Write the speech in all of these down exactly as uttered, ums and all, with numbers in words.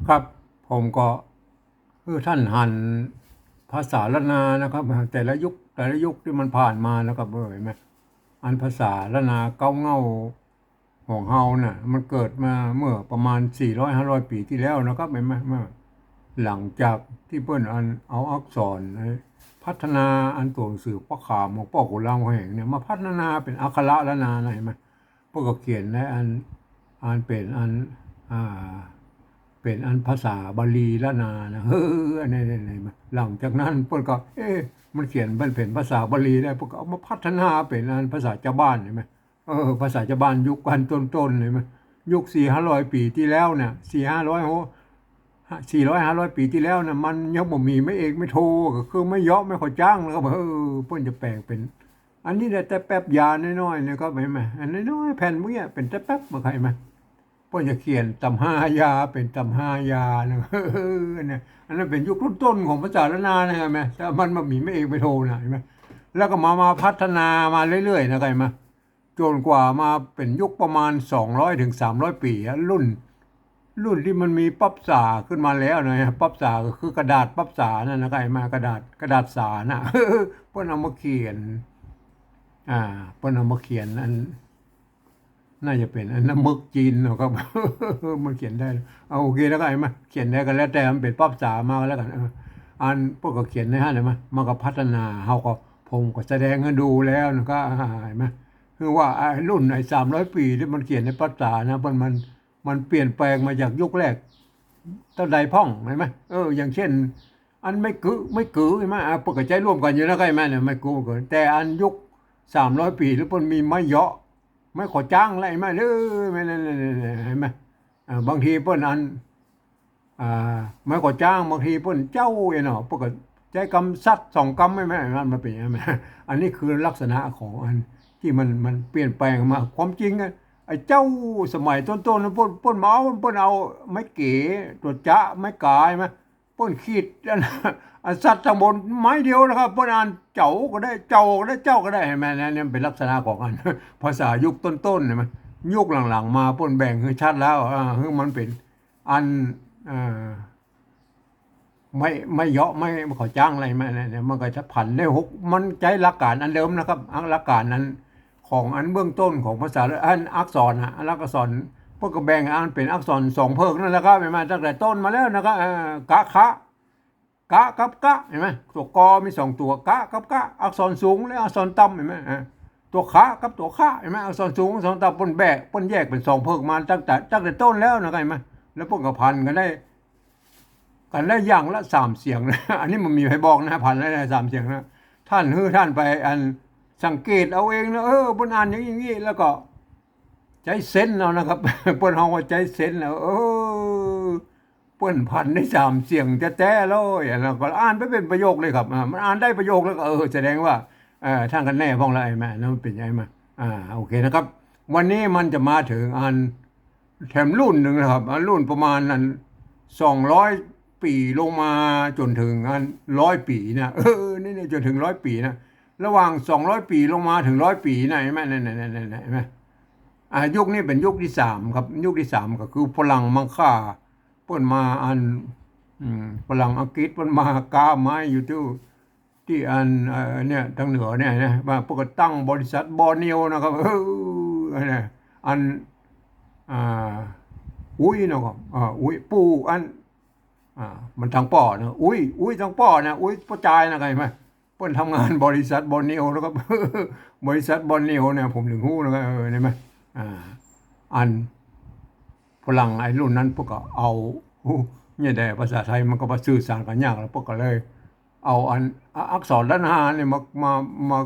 ครับ ผมก็ เออ ท่านหันภาษาล้านนานะครับ แต่ละยุค แต่ละยุคตี้มันผ่านมานะครับ เออ หันก่อ อันภาษาล้านนาเก๊าเหง้าของเฮาน่ะ มันเกิดมาเมื่อประมาณสี่ร้อยห้าร้อยปี๋ตี้แล้วนะครับ หันก่อ เมื่อหลังจากตี้เปิ้นอันเอาอักษรพัฒนาอันตั๋วหนังสือปาขามของป้อขุนรามคำแหงเนี่ย มาพัฒนาเป๋นอักขระล้านนานะ หันก่อ เปิ้นก็เขียนได้อัน อันเป๋นอัน อ่า เป๋นอันภาษาบาลีล้านนานะ เออ อันนี้ อันนี้ หันก่อ หลังจากนั้นเปิ้นก็ เอ๊ะ มันเขียนเป๋น เป๋นภาษาบาลีได้ เปิ้นก็เอามาพัฒนาเป๋นอันภาษาจาวบ้าน หันก่อ เออ ภาษาจาวบ้านยุคอันต้นๆ หันก่อ ยุคสี่ห้าร้อยปี๋ตี้แล้วเนี่ย สี่ห้าร้อย โห สี่ร้อยห้าร้อยปี๋ตี้แล้วน่ะ มันยังบ่มีไม้เอกไม้โท ก็คือไม้เยาะไม้ขอจ๊างนะครับ เออ เปิ้นจะแป๋งเป๋น อันนี้ได้แต่แป๊บยาน้อยๆ นะครับ หันก่อ อันน้อยๆ แผ่นเมื่อกี้เป๋นแต่แป๊บ หันก่อ หันก่อ เปิ้นจะเขียนต๋ำห้ายา เป๋นต๋ำห้ายานะ เออ อันนั้น อันนั้นเป๋นยุคต้นๆ ของภาษาล้านนานะ หันก่อ แต่มันบ่มีไม้เอกไม้โทนะ หันก่อ แล้วก็มา มาพัฒนามาเรื่อยๆ นะ หันก่อ จ๋นกว่ามาเป๋นยุคประมาณสองร้อยถึงสามร้อยปี๋อะ รุ่น รุ่นตี้มันมีปั๊บสาขึ้นมาแล้วนะ ปั๊บสาก็คือกระดาษปั๊บสานั่นนะ หันก่อ หันก่อ กระดาษ กระดาษสาน่ะ เปิ้นเอามาเขียน อ่า เปิ้นเอามาเขียนอัน น่าจะเป๋นอันน้ำมึกจีนเนาะครับ มันเขียนได้ เอา โอเค แล้วก็หันก่อ เขียนได้ก็แล้วแต่ มันเป๋นปั๊บสามาก็แล้วกั๋น เออ อันเปิ้นก็เขียนในหั้น หันก่อ มันก็พัฒนา เฮาก็ ผมก็แสดงหื้อดูแล้วนะครับ หันก่อ คือว่าไอ้รุ่นไอ้สามร้อยปี๋ตี้มันเขียนในปั๊บสานะ มัน มัน มันเปลี่ยนแป๋งมาจากยุคแรกเต้าใดพ่อง หันก่อ เออ อย่างเช่น อันไม้กึ๊ ไม้กึ๊ หันก่อ อ่า เปิ้นก็ใจ๊ร่วมกั๋นอยู่นะ หันก่อ เนี่ย ไม้กึ๊ แต่อันยุคสามร้อยปี๋ตี้เปิ้นมีไม้เยาะ ไม้ขอจ๊างอะไร หันก่อ เออ หันก่อ อ่า บางทีเปิ้นอัน อ่า ไม้ขอจ๊าง บางทีเปิ้นเจ๊าเนาะ เปิ้นก็ใจ๊กำสัตว์สองกำ หันก่อ มัน มันเป๋นอย่างนั้น อันนี้คือลักษณะของอันตี้มัน มันเปลี่ยนแป๋งมา ความจริงอะ ไอ้เจ๊าสมัยต้นๆ นั้นเปิ้น เปิ้นมาเอา เปิ้นเอาไม้เก๋ ตั๋วจ๊ะ ไม้ก๋า หันก่อ เปิ้นขีดอัน อันสัตว์ตังบนไม้เดียวนะครับ เปิ้นอ่านเจ๋าก็ได้ เจ้าก็ได้ เจ๊าก็ได้ หันก่อ เนี่ย เนี่ยเป๋นลักษณะของอัน ภาษายุคต้นๆ หันก่อ ยุคหลังๆ มาเปิ้นแบ่งหื้อชัดแล้ว อ่า หื้อมันเป๋นอัน เอ่อ ไม้ ไม้เยาะ ไม้ขอจ๊างอะไรมาเนี่ย มันก็จะผันได้หก มันใจ๊หลักก๋านอันเดิมนะครับ หลักก๋านอัน ของอันเบื้องต้นของภาษา อันอักษรฮะ อันอักษร เปิ้นก็แบ่งอันเป๋นอักษรสองเผิกนั่นแหละครับ หันก่อ ตั้งแต่ต้นมาแล้วนะครับ เอ่อ กะ คะ กะกับกะ หันก่อ ตั๋ว กอ มีสองตั๋ว กะกับกะ อักษรสูงและอักษรต่ำ หันก่อ อ่า ตั๋ว คะ กับตั๋ว คะ หันก่อ อักษรสูง อักษรต่ำ เปิ้นแบ่ง เปิ้นแยกเป๋นสองเผิกมาตั้งแต่ ตั้งแต่ต้นแล้วนะครับ หันก่อ แล้วเปิ้นก็ผันกั๋นได้ กั๋นได้อย่างละสามเสียงนะ อันนี้มันมีใผบอกนะ ผันได้สามเสียงนะ ต้านหื้อต้านไปอันสังเกตเอาเองนะ เออ เปิ้นอ่านอย่างนี้ อย่างนี้ แล้วก็ใจ๊เซนส์เอานะครับ เปิ้นฮ้องว่าใจ๊เซนส์เอา เออ เปิ้นผันได้สามเสียงแต๊ๆ เลย แล้วก็อ่านไปเป๋นประโยคเลยครับ อ่า มันอ่านได้ประโยคแล้วก็ เออ แสดงว่า เอ่อ ต้านก็แน่พ่องแล้ว หันก่อ นั่นมันเป๋นยังไงมา อ่า โอเคนะครับ วันนี้มันจะมาเถิงอัน แถมรุ่นนึ่งนะครับ อันรุ่นประมาณอันสองร้อยปี๋ลงมาจ๋นเถิงอันร้อยปี๋นะ เออ นี่ นี่จ๋นเถิงร้อยปี๋นะ ระหว่างสองร้อยปี๋ลงมาเถิงร้อยปี๋นะ หันก่อ เนี่ย เนี่ย เนี่ย หันก่อ อ่า ยุคนี้เป๋นยุคตี้สามครับ ยุคตี้สามก็คือฝรั่งมังค่า เปิ้นมาอัน อืม ฝรั่งอังกฤษเปิ้นมาก๊าไม้อยู่ตี้ ตี้อัน เอ่อ เนี่ย ตางเหนือเนี่ยนะ ว่าเปิ้นก็ตั้งบริษัทบอร์เนียวนะครับ เออ อันเนี่ย อัน อ่า อุ๊ยนะครับ อ่า อุ๊ย ปู่อัน อ่า มันตางป้อนะ อุ๊ย อุ๊ยตางป้อนะ อุ๊ยป้อจายนะ หันก่อ เปิ้นทำงานบริษัทบอร์เนียวนะครับ บริษัทบอร์เนียวเนี่ย ผมเถิงฮู้นะครับ เออ หันก่อ อ่า อันฝรั่งไอ้รุ่นนั้นเปิ้นก็เอา เนี่ยแหละ ภาษาไทยมันก็มาสื่อสารกั๋นยาก แล้วเปิ้นก็เลย เอาอัน อักษรล้านนาเนี่ยมา มา มา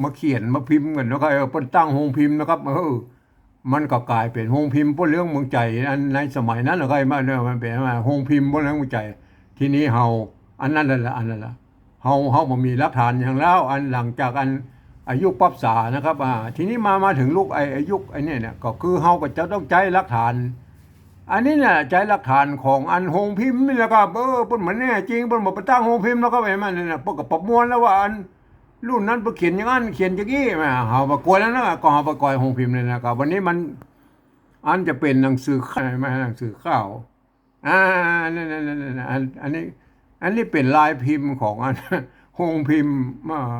มาเขียนมาพิมพ์กั๋นนะครับ เออ เปิ้นตั้งโฮงพิมพ์นะครับ เออ มันก็ก๋ายเป๋นโฮงพิมพ์ป้นเรืองเมืองใจ๋ อันในสมัยนั้นนะครับ มาเนี่ย มันเป๋นโฮงพิมพ์ป้นเรืองเมืองใจ๋ ทีนี้เฮา อันนั้นแหละ อันนั้นแหละ เฮา เฮาบ่มีหลักฐานหยังแล้ว อันหลังจากอัน อายุปรั๊บสานะครับ อ่า ทีนี้มา มาเถิงลุคไอ้ อายุไอ้เนี่ย เนี่ย ก็คือเฮาก็จะต้องใจ๊หลักฐาน อันนี้เนี่ยใจ๊หลักฐานของอันโฮงพิมพ์นี่แหละครับ เออ เปิ้นบ่แน่จริง เปิ้นบ่ไปตั้งโฮงพิมพ์แล้วครับ หันก่อ เนี่ย เปิ้นก็ประมวลแล้วว่าอันรุ่นนั้นเปิ้นเขียนอย่างนั้น เขียนอย่างนี้ แหม เฮาบ่กวนแล้วนะ ก็เฮาบ่กวนโฮงพิมพ์เลยนะครับ วันนี้มัน อันจะเป๋นหนังสือข่าว หันก่อ หนังสือข่าว อ่า นั่นๆๆๆ อัน อันนี้ อันนี้เป๋นลายพิมพ์ของอัน โฮงพิมพ์ อ่า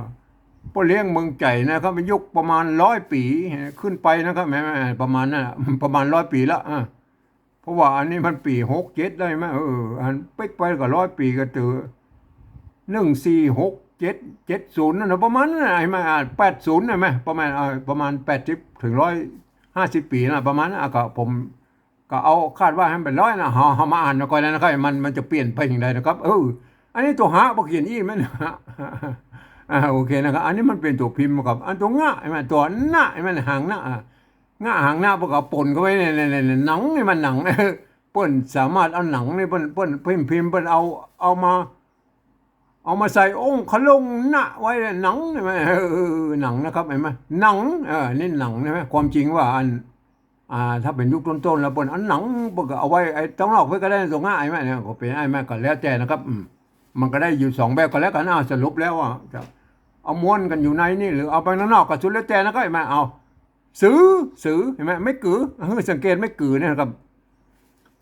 ป้อเลี้ยงเมืองใจ๋นะครับ มันยุคประมาณร้อยปี๋ขึ้นไปนะครับ แหม ประมาณนั้นน่ะ ประมาณร้อยปี๋ละ อ่า เพราะว่าอันนี้มันปี๋หกเจ็ดได้ไหม เออ อันปิ๊กไปก็ร้อยปี๋ก็เตื้อ หนึ่งสี่หกเจ็ด เจ็ดศูนย์ นั่นน่ะ ประมาณนั้นน่ะ ไอ้มา อ่า แปดศูนย์ ได้ไหม ประมาณ อ่า ประมาณแปดสิบถึงร้อยห้าสิบปี๋น่ะ ประมาณนั้น อ่ะ ก็ผม ก็เอาคาดว่าหื้อมันเป๋นร้อยน่ะ เฮา เฮามาอ่านก่อนแล้วนะครับ มัน มันจะเปลี่ยนไปอย่างใดนะครับ เออ อันนี้ตั๋วหะบ่เขียนอี้แม่น อ่า โอเคนะครับ อันนี้มันเป๋นตั๋วพิมพ์ครับ อันตั๋วงะ ใช่ไหม ตั๋วนะ ใช่ไหม หางนะ อ่ะ งะ หางนะ เปิ้นก็ปนเข้าไปใน ใน ใน ในหนังนี่มันหนัง เปิ้นสามารถเอาหนังนี่ เปิ้น เปิ้นพิมพ์ พิมพ์ เปิ้นเอา เอามา เอามาใส่องค์ขะลงนะไว้หนัง ใช่ไหม เออ หนังนะครับ เห็นไหม หนัง เออ นี่หนัง ใช่ไหม ความจริงว่าอัน อ่า ถ้าเป๋นยุคต้นๆ แล้วเปิ้นอันหนัง เปิ้นก็เอาไว้ไอ้ตางนอกเปิ้นก็ได้ตั๋วงะ ใช่ไหมเนี่ย ก็เป๋น ใช่ไหม ก็แล้วแต่นะครับ อืม มันก็ได้อยู่สองแบบก็แล้วกั๋น อ่า สรุปแล้วอ่ะ จะเอาม้วนกั๋นอยู่ในนี่ หรือเอาไปข้างนอกก็สุดแล้วแต่นะครับ ใช่ไหม เอา สือ สือ เห็นไหม ไม้กือ เออ สังเกตไม้กือเนี่ยนะครับ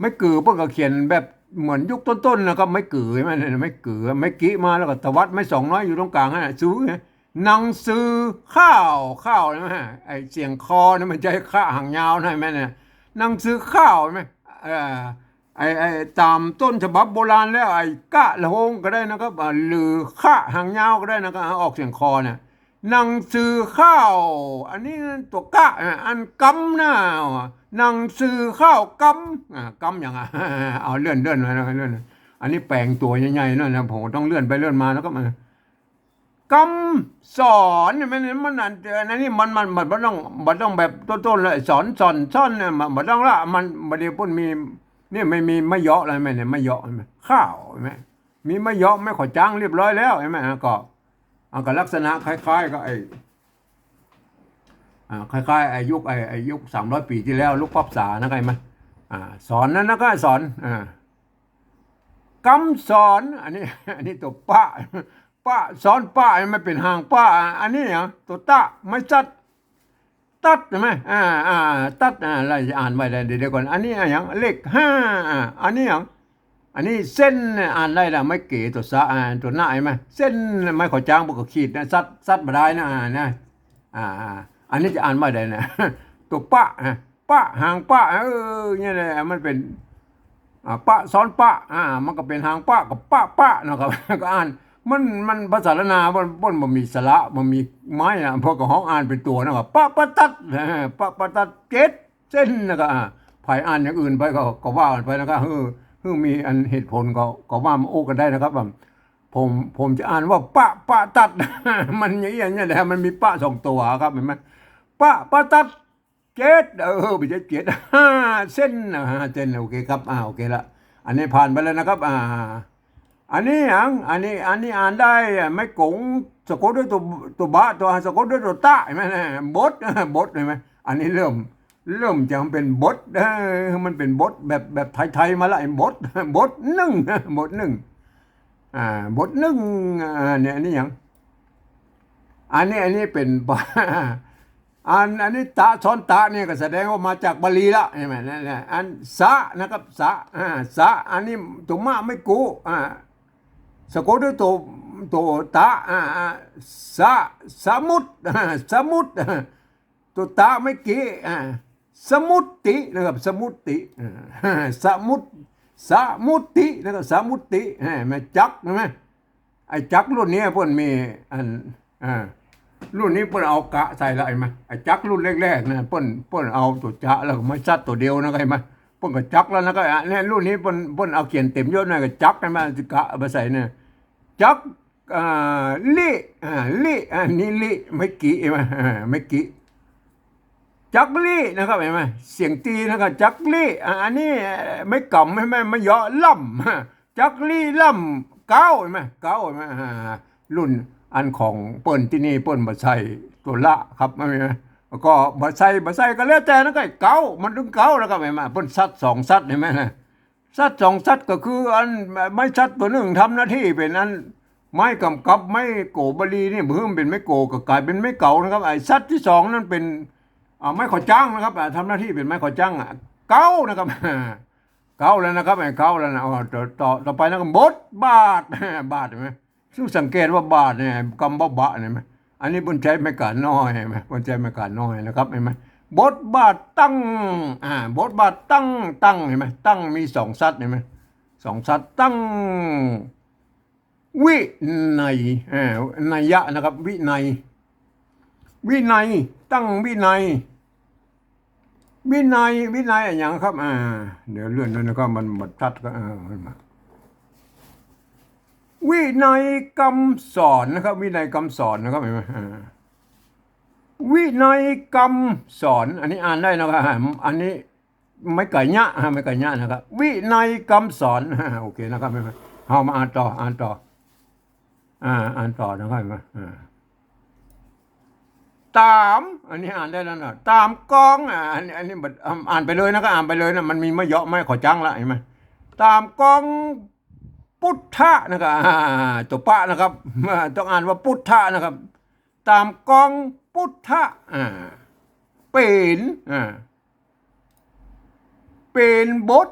ไม้กือเปิ้นก็เขียนแบบเหมือนยุคต้นๆ นะครับ ไม้กือ เห็นไหมเนี่ย ไม้กือ ไม้กิมาแล้วก็ตวัดไม้สองน้อยอยู่ตรงกลางนั่นน่ะ สือ หนังสือข้าว ข้าว เห็นไหม ไอ้เสียงคอเนี่ยมันใจ๊คะหางยาวนะ เห็นไหมเนี่ย หนังสือข้าว เห็นไหม เออ ไอ้ ไอ้ ต๋ามต้นฉบับโบราณแล้ว ไอ้กะละโฮงก็ได้นะครับ อ่า หรือคะหางยาวก็ได้นะครับ ออกเสียงคอเนี่ย หนังสือข้าว อันนี้ตั๋วกะ อ่ะ อันกำนะ หนังสือข้าวกำ อ่ะ กำอย่างอ่ะ เอาเลื่อน เลื่อนมานะ เลื่อน อันนี้แป๋งตั๋วใหญ่ๆ หน่อยนะ ผมต้องเลื่อนไปเลื่อนมาแล้วก็มา กำสอนเนี่ย มัน มัน อัน อันนี้มัน มัน มันบ่ต้อง บ่ต้องแบบต้นๆ เลย สอน สอน ซ่อนเนี่ย มันบ่ต้องละ มัน บ่าเดี่ยวเปิ้นมี นี่ไม่มีไม้เหยาะเลย แม่นเนี่ย ไม้เหยาะ เห็นไหม ข้าว เห็นไหม มีไม้เหยาะ ไม้ขอจ๊างเรียบร้อยแล้ว เห็นไหม อ่ะ ก็ อ่ะ ก็ลักษณะคล้ายๆ กับไอ้ อ่า คล้ายๆ ไอ้ยุค ไอ้ ไอ้ยุคสามร้อยปี๋ตี้แล้ว ลูกป๊อปสานะ ใช่ไหม อ่า สอนนั่นนะ ก็สอน อ่า กำสอน อันนี้ อันนี้ตั๋วปะ ปะ ซ้อนปะ มันเป๋นหางปะ อ่ะ อันนี้หยัง ตั๋วตะ ไม้สัตว์ ตัด ใช่ไหม อ่า อ่า ตัด อ่า แล้วจะอ่านไว้ได้ เดี๋ยว เดี๋ยวก่อน อันนี้อะหยัง เลขห้า อ่า อันนี้หยัง อันนี้เส้นเนี่ย อ่านได้ละ ไม้เก๋ ตั๋วสะ อ่า ตั๋วหน้า เห็นไหม เส้น ไม้ขอจ๊าง เปิ้นก็ขีดนะ สัตว์ สัตว์บ่ได้นะ อ่า นะ อ่า อ่า อันนี้จะอ่านไว้ได้นะ ตั๋วปะ อ่ะ ปะ หางปะ เออ เนี่ยแหละ มันเป๋น อ่า ปะ ซ้อนปะ อ่า มันก็เป๋นหางปะ กับปะ ปะ นะครับ ก็อ่าน มัน มันภาษาล้านนา เปิ้น เปิ้นบ่มีสระ บ่มีไม้นะ เปิ้นก็ฮ้องอ่านเป๋นตั๋วนะครับ ปะ ปะ ตัด ปะ ปะ ตัด เจ็ดเส้น แล้วก็ อ่า ใผอ่านอย่างอื่นไปก็ ก็ว่ากั๋นไปนะครับ หื้อ หื้อมีอันเหตุผลก็ ก็ว่ามาอู้กั๋นได้นะครับ ว่าผม ผมจะอ่านว่า ปะ ปะ ตัด มันอย่างเงี้ยเนี่ยแหละ มันมีปะสองตั๋วครับ เห็นไหม ปะ ปะ ตัด เจ็ด เออ ไม่ใช่เจ็ด ห้าเส้นนะ ห้าเส้น โอเคครับ อ่า โอเคละ อันนี้ผ่านไปแล้วนะครับ อ่า อันนี้หยัง อันนี้ อันนี้อ่านได้อะ ไม้ก๋ง สะกดด้วยตั๋ว ตั๋วบะ ตั๋ว สะกดด้วยตั๋วตะ เห็นไหมนะ บท บท เห็นไหม อันนี้เริ่ม เริ่มจะเป๋นบท เออ มันเป๋นบทแบบ แบบไทยๆ มาละ ไอ้บท บทนึ่ง บทนึ่ง อ่า บทนึ่ง อ่า เนี่ย อันนี้หยัง อันนี้ อันนี้เป๋น อัน อันนี้ตะ ซ้อนตะเนี่ยก็แสดงว่ามาจากบาลีละ ใช่ไหม นั่นแหละ อันสะนะครับ สะ อ่า สะ อันนี้ตั๋วมะไม้กุ อ่า สะกดด้วยตั๋ว ตั๋วตะ อ่า อ่า สะ สมุด อ่า สมุด ตั๋วตะไม้กิ อ่า สมุตินะครับ สมุติ อ่า สมุด สมุตินะครับ สมุติ อ่า แม่จักร ใช่ไหม ไอ้จักรรุ่นนี้เปิ้นมีอัน อ่า รุ่นนี้เปิ้นเอากะใส่ละ เห็นไหม ไอ้จักรรุ่นแรกๆ นะ เปิ้น เปิ้นเอาตั๋วจะแล้วก็มาสัตว์ตั๋วเดียวนะ เห็นไหม เปิ้นก็จักรแล้วนะ ก็ อ่ะ เนี่ย รุ่นนี้เปิ้น เปิ้นเอาเขียนเต็มยศนะ ก็จักร เห็นไหม กะเอาไปใส่เนี่ย จักร อ่า ลิ อ่า ลิ อันนี้ลิ ไม้กิ เห็นไหม อ่า ไม้กิ จักรลินะครับ เห็นไหม เสียงตีนะครับ จักรลิ อ่า อันนี้ไม้ก๋ำ เห็นไหม ไม้เหยาะ ล่ำ จักรลิล่ำเก๊า เห็นไหม เก๊า เห็นไหม อ่า รุ่นอันของเปิ้นตี้นี่เปิ้นบ่ใส่ตั๋วละครับ เห็นไหม แล้วก็บ่ใส่ บ่ใส่ก็แล้วแต่นะ ก็เก๊า มันตึงเก๊านะครับ เห็นไหม เปิ้นสัตว์สองสัตว์ เห็นไหมนะ สัตว์สองสัตว์ก็คืออันไม้สัตว์ตั๋วนึ่งทำหน้าตี้เป๋นอันไม้กำกับไม้โก๋บาลีนี่ บ่หื้อมันเป๋นไม้โก๋ก็ก๋ายเป๋นไม้เก๊านะครับ ไอ้สัตว์ตี้สองนั้นเป๋น อ่า ไม้ขอจ๊างนะครับ อ่า ทำหน้าตี้เป๋นไม้ขอจ๊าง อ่ะ เก๊านะครับ เก๊าแล้วนะครับ ไอ้เก๊าแล้วนะ อ๋อ ต่อ ต่อ ต่อไปนะครับ บทบาท บาท เห็นไหม ซึ่งสังเกตว่าบาทเนี่ย กำบ่าบะ เห็นไหม อันนี้เปิ้นใจ๊ไม้ก๋าน้อย เห็นไหม เปิ้นใจ๊ไม้ก๋าน้อยนะครับ เห็นไหม บทบาทตั้ง อ่า บทบาทตั้ง ตั้ง เห็นไหม ตั้งมีสองสัตว์ เห็นไหม สองสัตว์ ตั้ง วินัย เอ่อ นัยยะนะครับ วินัย วินัย ตั้งวินัย วินัย วินัยอะหยังครับ อ่า เดี๋ยวเลื่อนหน่อยนะครับ มันบ่ชัดก็ เออ มา วินัยกำสอนนะครับ วินัยกำสอนนะครับ เห็นไหม อ่า วินัยกำสอน อันนี้อ่านได้นะครับ อันนี้ ไม้ก๋าเยาะ ฮะ ไม้ก๋าเยาะนะครับ วินัยกำสอน โอเคนะครับ เฮามาอ่านต่อ อ่านต่อ อ่า อ่านต่อนะครับ อ่า ต๋าม อันนี้อ่านได้แล้วนะ ต๋ามกอง อ่า อันนี้ อันนี้บ่ อ่า อ่านไปเลยนะครับ อ่านไปเลยนะ มันมีไม้เยาะ ไม้ขอจังละ เห็นไหม ต๋ามกองปุทธะนะครับ อ่า ตั๋วปะนะครับ อ่า ต้องอ่านว่าปุทธะนะครับ ต๋ามกองปุทธะ อ่า เป๋น อ่า เป๋นบท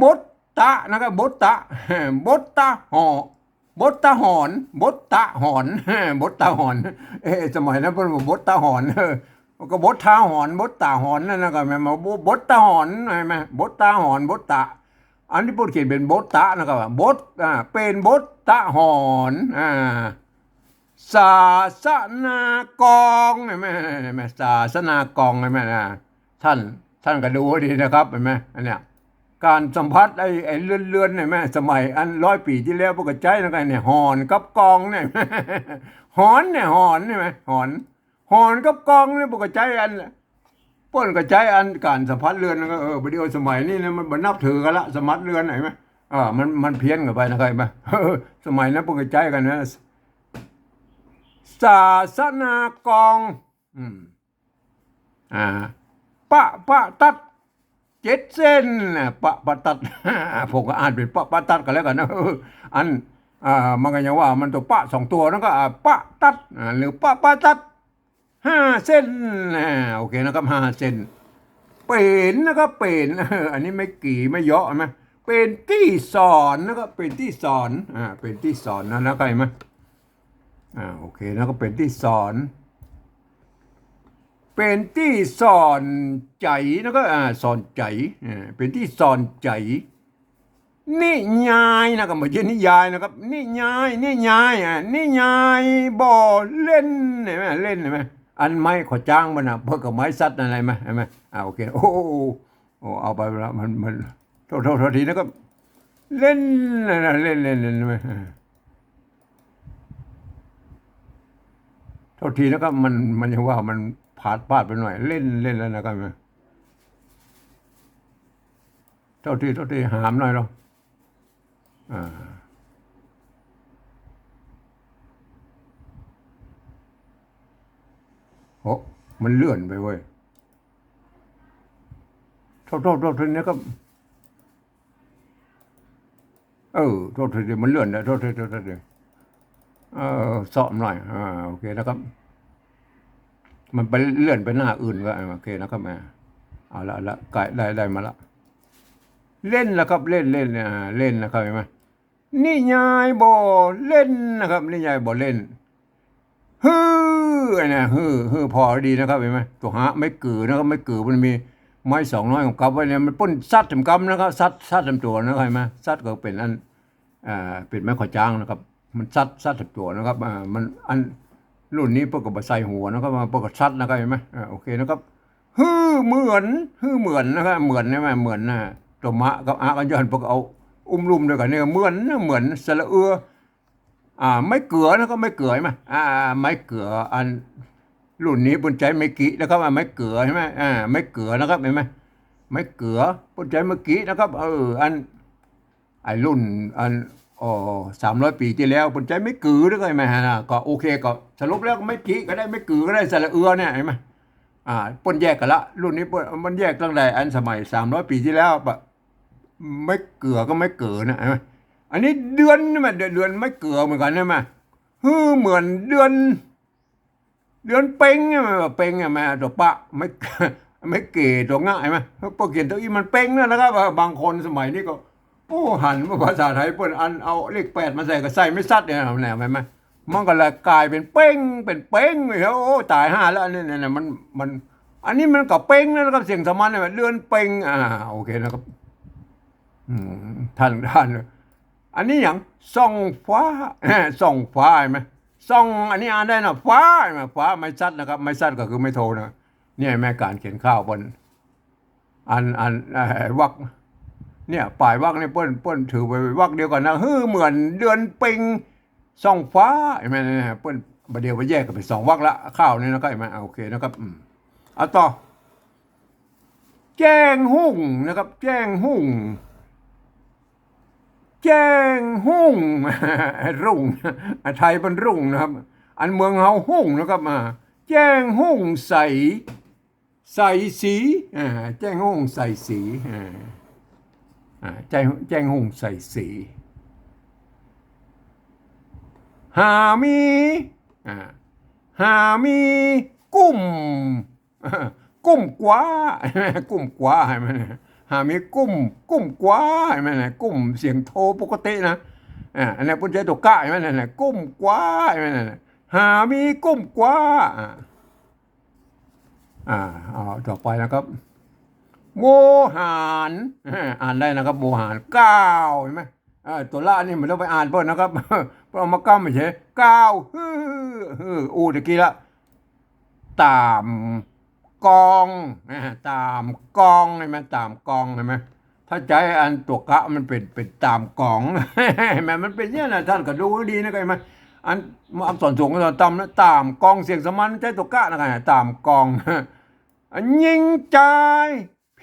บทตะนะครับ บทตะ บทตะหอ บทตะหอน บทตะหอน บทตะหอน เอ๊ะ สมัยนั้นเปิ้นว่าบทตะหอน เออ ก็บทตะหอน บทตะหอนนั่นนะครับ แม่นบ่ บทตะหอน เห็นไหม บทตะหอน บทตะ อันนี้เปิ้นเขียนเป๋นบทตะนะครับ บท อ่า เป๋นบทตะหอน อ่า ศาสนากอง เห็นไหม เห็นไหม ศาสนากอง เห็นไหมนะ ท่าน ท่านก็ดูให้ดีนะครับ เห็นไหม อันเนี้ย ก๋านสัมผัสไอ้ ไอ้เลื่อนๆ เห็นไหม สมัยอันร้อยปี๋ตี้แล้ว เปิ้นก็ใจ๊นะครับ เนี่ย หอนกับกองเนี่ย หอนเนี่ย หอน เห็นไหม หอน หอนกับกองเนี่ย เปิ้นก็ใจ๊อัน เปิ้นก็ใจ๊อันก๋านสัมผัสเลื่อนนะ ก็ เออ บ่าเดี่ยวสมัยนี้นะ มันบ่นับถือกั๋นละ สัมผัสเลื่อน เห็นไหม เออ มัน มันเพี้ยนกั๋นไปนะครับ เห็นไหม สมัยนั้นเปิ้นก็ใจ๊กั๋นนะ ศาสนากอง อืม อ่า ปะปะตัด เจ็ดเส้นน่ะ ปะปะตัด ผมก็อ่านเป๋นปะปะตัดกั๋นแล้วกั๋นนะ อัน อ่า มันก็ยังว่ามันตั๋วปะสองตั๋วนั้นก็ อ่า ปะตัด อ่า หรือปะปะตัด ห้าเส้น อ่า โอเคนะครับ ห้าเส้น เป๋นนะครับ เป๋น อันนี้ไม้กี่ ไม้เยาะ เห็นไหม เป๋นตี้สอนนะครับ เป๋นตี้สอน อ่า เป๋นตี้สอนนะ นะครับ เห็นไหม อ่า โอเค แล้วก็เป๋นตี้สอน เป๋นตี้สอนใจ๋ แล้วก็ อ่า สอนใจ๋ อ่า เป๋นตี้สอนใจ๋ นิยายนะ ก็บ่ใจ้นิยายนะครับ นิยาย นิยาย อ่า นิยายบ่เล่น เห็นไหม เล่น เห็นไหม อันไม้ขอจั๊งมันน่ะ เปิ้นก็ไม้สัตว์อะไรมา เห็นไหม อ่า โอเค โอ้ โอ้ เอาไปละ มัน มัน โทษ โทษ โทษทีนะครับ เล่นนะ เล่น เล่น เล่น เล่น อ่า โทษทีนะครับ มัน มันยังว่ามันพลาด พลาดไปหน่อย เล่น เล่นแล้วนะครับ โทษที โทษที หามหน่อยเนาะ อ่า โอ้ มันเลื่อนไปเว้ย โทษ โทษ โทษทีนะครับ เออ โทษที มันเลื่อนแล้ว โทษที โทษที เออ เซาะหน่อย อ่า โอเคนะครับ มันไปเลื่อนไปหน้าอื่นก็ โอเคนะครับ อ่า เอาละ เอาละ ใก้ได้ ได้มาละ เล่นแล้วครับ เล่น เล่น อ่า เล่นนะครับ เห็นไหม นิยายบ่เล่นนะครับ นิยายบ่เล่น หื้อ อันเนี้ย หื้อ หื้อผ่อดีนะครับ เห็นไหม ตั๋วหาไม้เกือนะครับ ไม้เกือมันมีไม้สองน้อยของกับไว้เนี่ย มันเปิ้นสัตว์เต็มกำนะครับ สัตว์ สัตว์เต็มตั๋วนะครับ เห็นไหม สัตว์ก็เป๋นอัน อ่า เป๋นไม้ขอจั๊งนะครับ มันสัตว์ สัตว์เต็มตั๋วนะครับ อ่า มัน อัน รุ่นนี้เปิ้นก็บ่ใส่หัวนะครับ เปิ้นก็สัตว์นะครับ เห็นไหม อ่า โอเคนะครับ หื้อเหมือน หื้อเหมือนนะครับ เหมือนใช่ไหม เหมือนนะ ตั๋วมะกับอะก็ย้อนเปิ้นก็เอาอุ้มลุ่มด้วยกั๋นเนี่ย เหมือนนะ เหมือน สระเอือ อ่า ไม้เกือนะครับ ไม้เกือ เห็นไหม อ่า ไม้เกือ อัน รุ่นนี้เปิ้นใจ๊ไม้กินะครับ อ่า ไม้เกือ ใช่ไหม อ่า ไม้เกือนะครับ เห็นไหม ไม้เกือ เปิ้นใจ๊ไม้กินะครับ เออ อัน ไอ้รุ่น อัน อ๋อ สามร้อยปี๋ตี้แล้ว เปิ้นใจ๊ไม้กือนะครับ เห็นไหมฮะ ก็โอเค ก็สรุปแล้วไม้กิก็ได้ ไม้กือก็ได้ สระเอือเนี่ย เห็นไหม อ่า เปิ้นแยกกั๋นละ รุ่นนี้เปิ้น มันแยกตั้งแต่อันสมัยสามร้อยปี๋ตี้แล้วปะ ไม้เกือกับไม้เกือนะ เห็นไหม อันนี้เดือนใช่ไหม เดือน เดือนไม้เกือเหมือนกั๋นใช่ไหม หื้อเหมือนเดือน เดือนเป็งใช่ไหม เป็งใช่ไหม ตั๋วปะ ไม้ ไม้เก๋ตั๋วเงาะ หันไหม พอเขียนเต้าอี้มันเป๊งแล้วนะครับ เออ บางคนสมัยนี้ก็ โอ้ หันมาภาษาไทยเปิ้นอันเอาเลขแปดมาใส่ก็ใส่ไม้สัดเนี่ย หันไหม มันก็เลยกลายเป๋นเป๊ง เป๋นเป๊งไปแล้ว โอ้ ต๋ายห่าแล้ว อันนี้เนี่ย มัน มัน อันนี้มันก็เป๊งนะครับ เสียงสามัญเนี่ย เดือนเป๊ง อ่า โอเคนะครับ อืม ท่าน ท่าน อันนี้หยัง ส่องฟ้า ส่องฟ้า หันไหม ส่อง อันนี้อ่านได้นะ ฟ้า หันไหม ฟ้า ไม้สัดนะครับ ไม้สัดก็คือไม้โทนะ เนี่ย หันไหม ก๋านเขียนข่าวเปิ้น อัน อัน เอ่อ วรรค เนี่ย ป๋ายวรรคเนี่ย เปิ้น เปิ้นถือไปวรรคเดียวกั๋นนะ หื้อเหมือนเดือนเพ็ญส่องฟ้า หันไหม เนี่ย เปิ้น บ่าเดี่ยวไปแยกกั๋นเป๋นสองวรรคละ ข่าวนี้นะครับ หันไหม อ่ะ โอเคนะครับ อืม เอาต่อ แจ้งฮุ่งนะครับ แจ้งฮุ่ง แจ้งฮุ่ง รุ่ง อ่ะ ไทยเปิ้นรุ่งนะครับ อันเมืองเฮาฮุ่งนะครับ อ่า แจ้งฮุ่งใส ใสสี อ่า แจ้งฮุ่งใสสี อ่า อ่า แจ้ง แจ้งฮุ่งใสสี หามี อ่า หามีกุ้ม กุ้มกว้า กุ้มกว้า หันไหม หามีกุ้ม กุ้มกว้า หันไหม กุ้มเสียงโทปกตินะ อ่า อันนี้เปิ้นใจ๊ตั๋วกะ หันไหม กุ้มกว้า หันไหม หามีกุ้มกว้า อ่า อ่า เอาต่อไปนะครับ โวหาร อ่านได้นะครับ โวหาร ก้าว หันไหม เออ ตั๋วละนี่บ่ต้องไปอ่านเปิ้นนะครับ เปิ้นเอามาก้ำเฉย ก้าว หื้อ หื้อ อู้ตะกี้ละ ต๋ามกอง อ่า ต๋ามกอง หันไหม ต๋ามกอง หันไหม ถ้าใจ๊อันตั๋วกะมันเป๋น เป๋นต๋ามก๋อง หันไหม มันเป๋นอย่างนี้นะ ท่านก็ดูดีนะ หันไหม อัน อักษรสูง อักษรต่ำนะ ต๋ามกอง เสียงสามัญ ใจ๊ตั๋วกะนะครับ ต๋ามกอง อันญิงจาย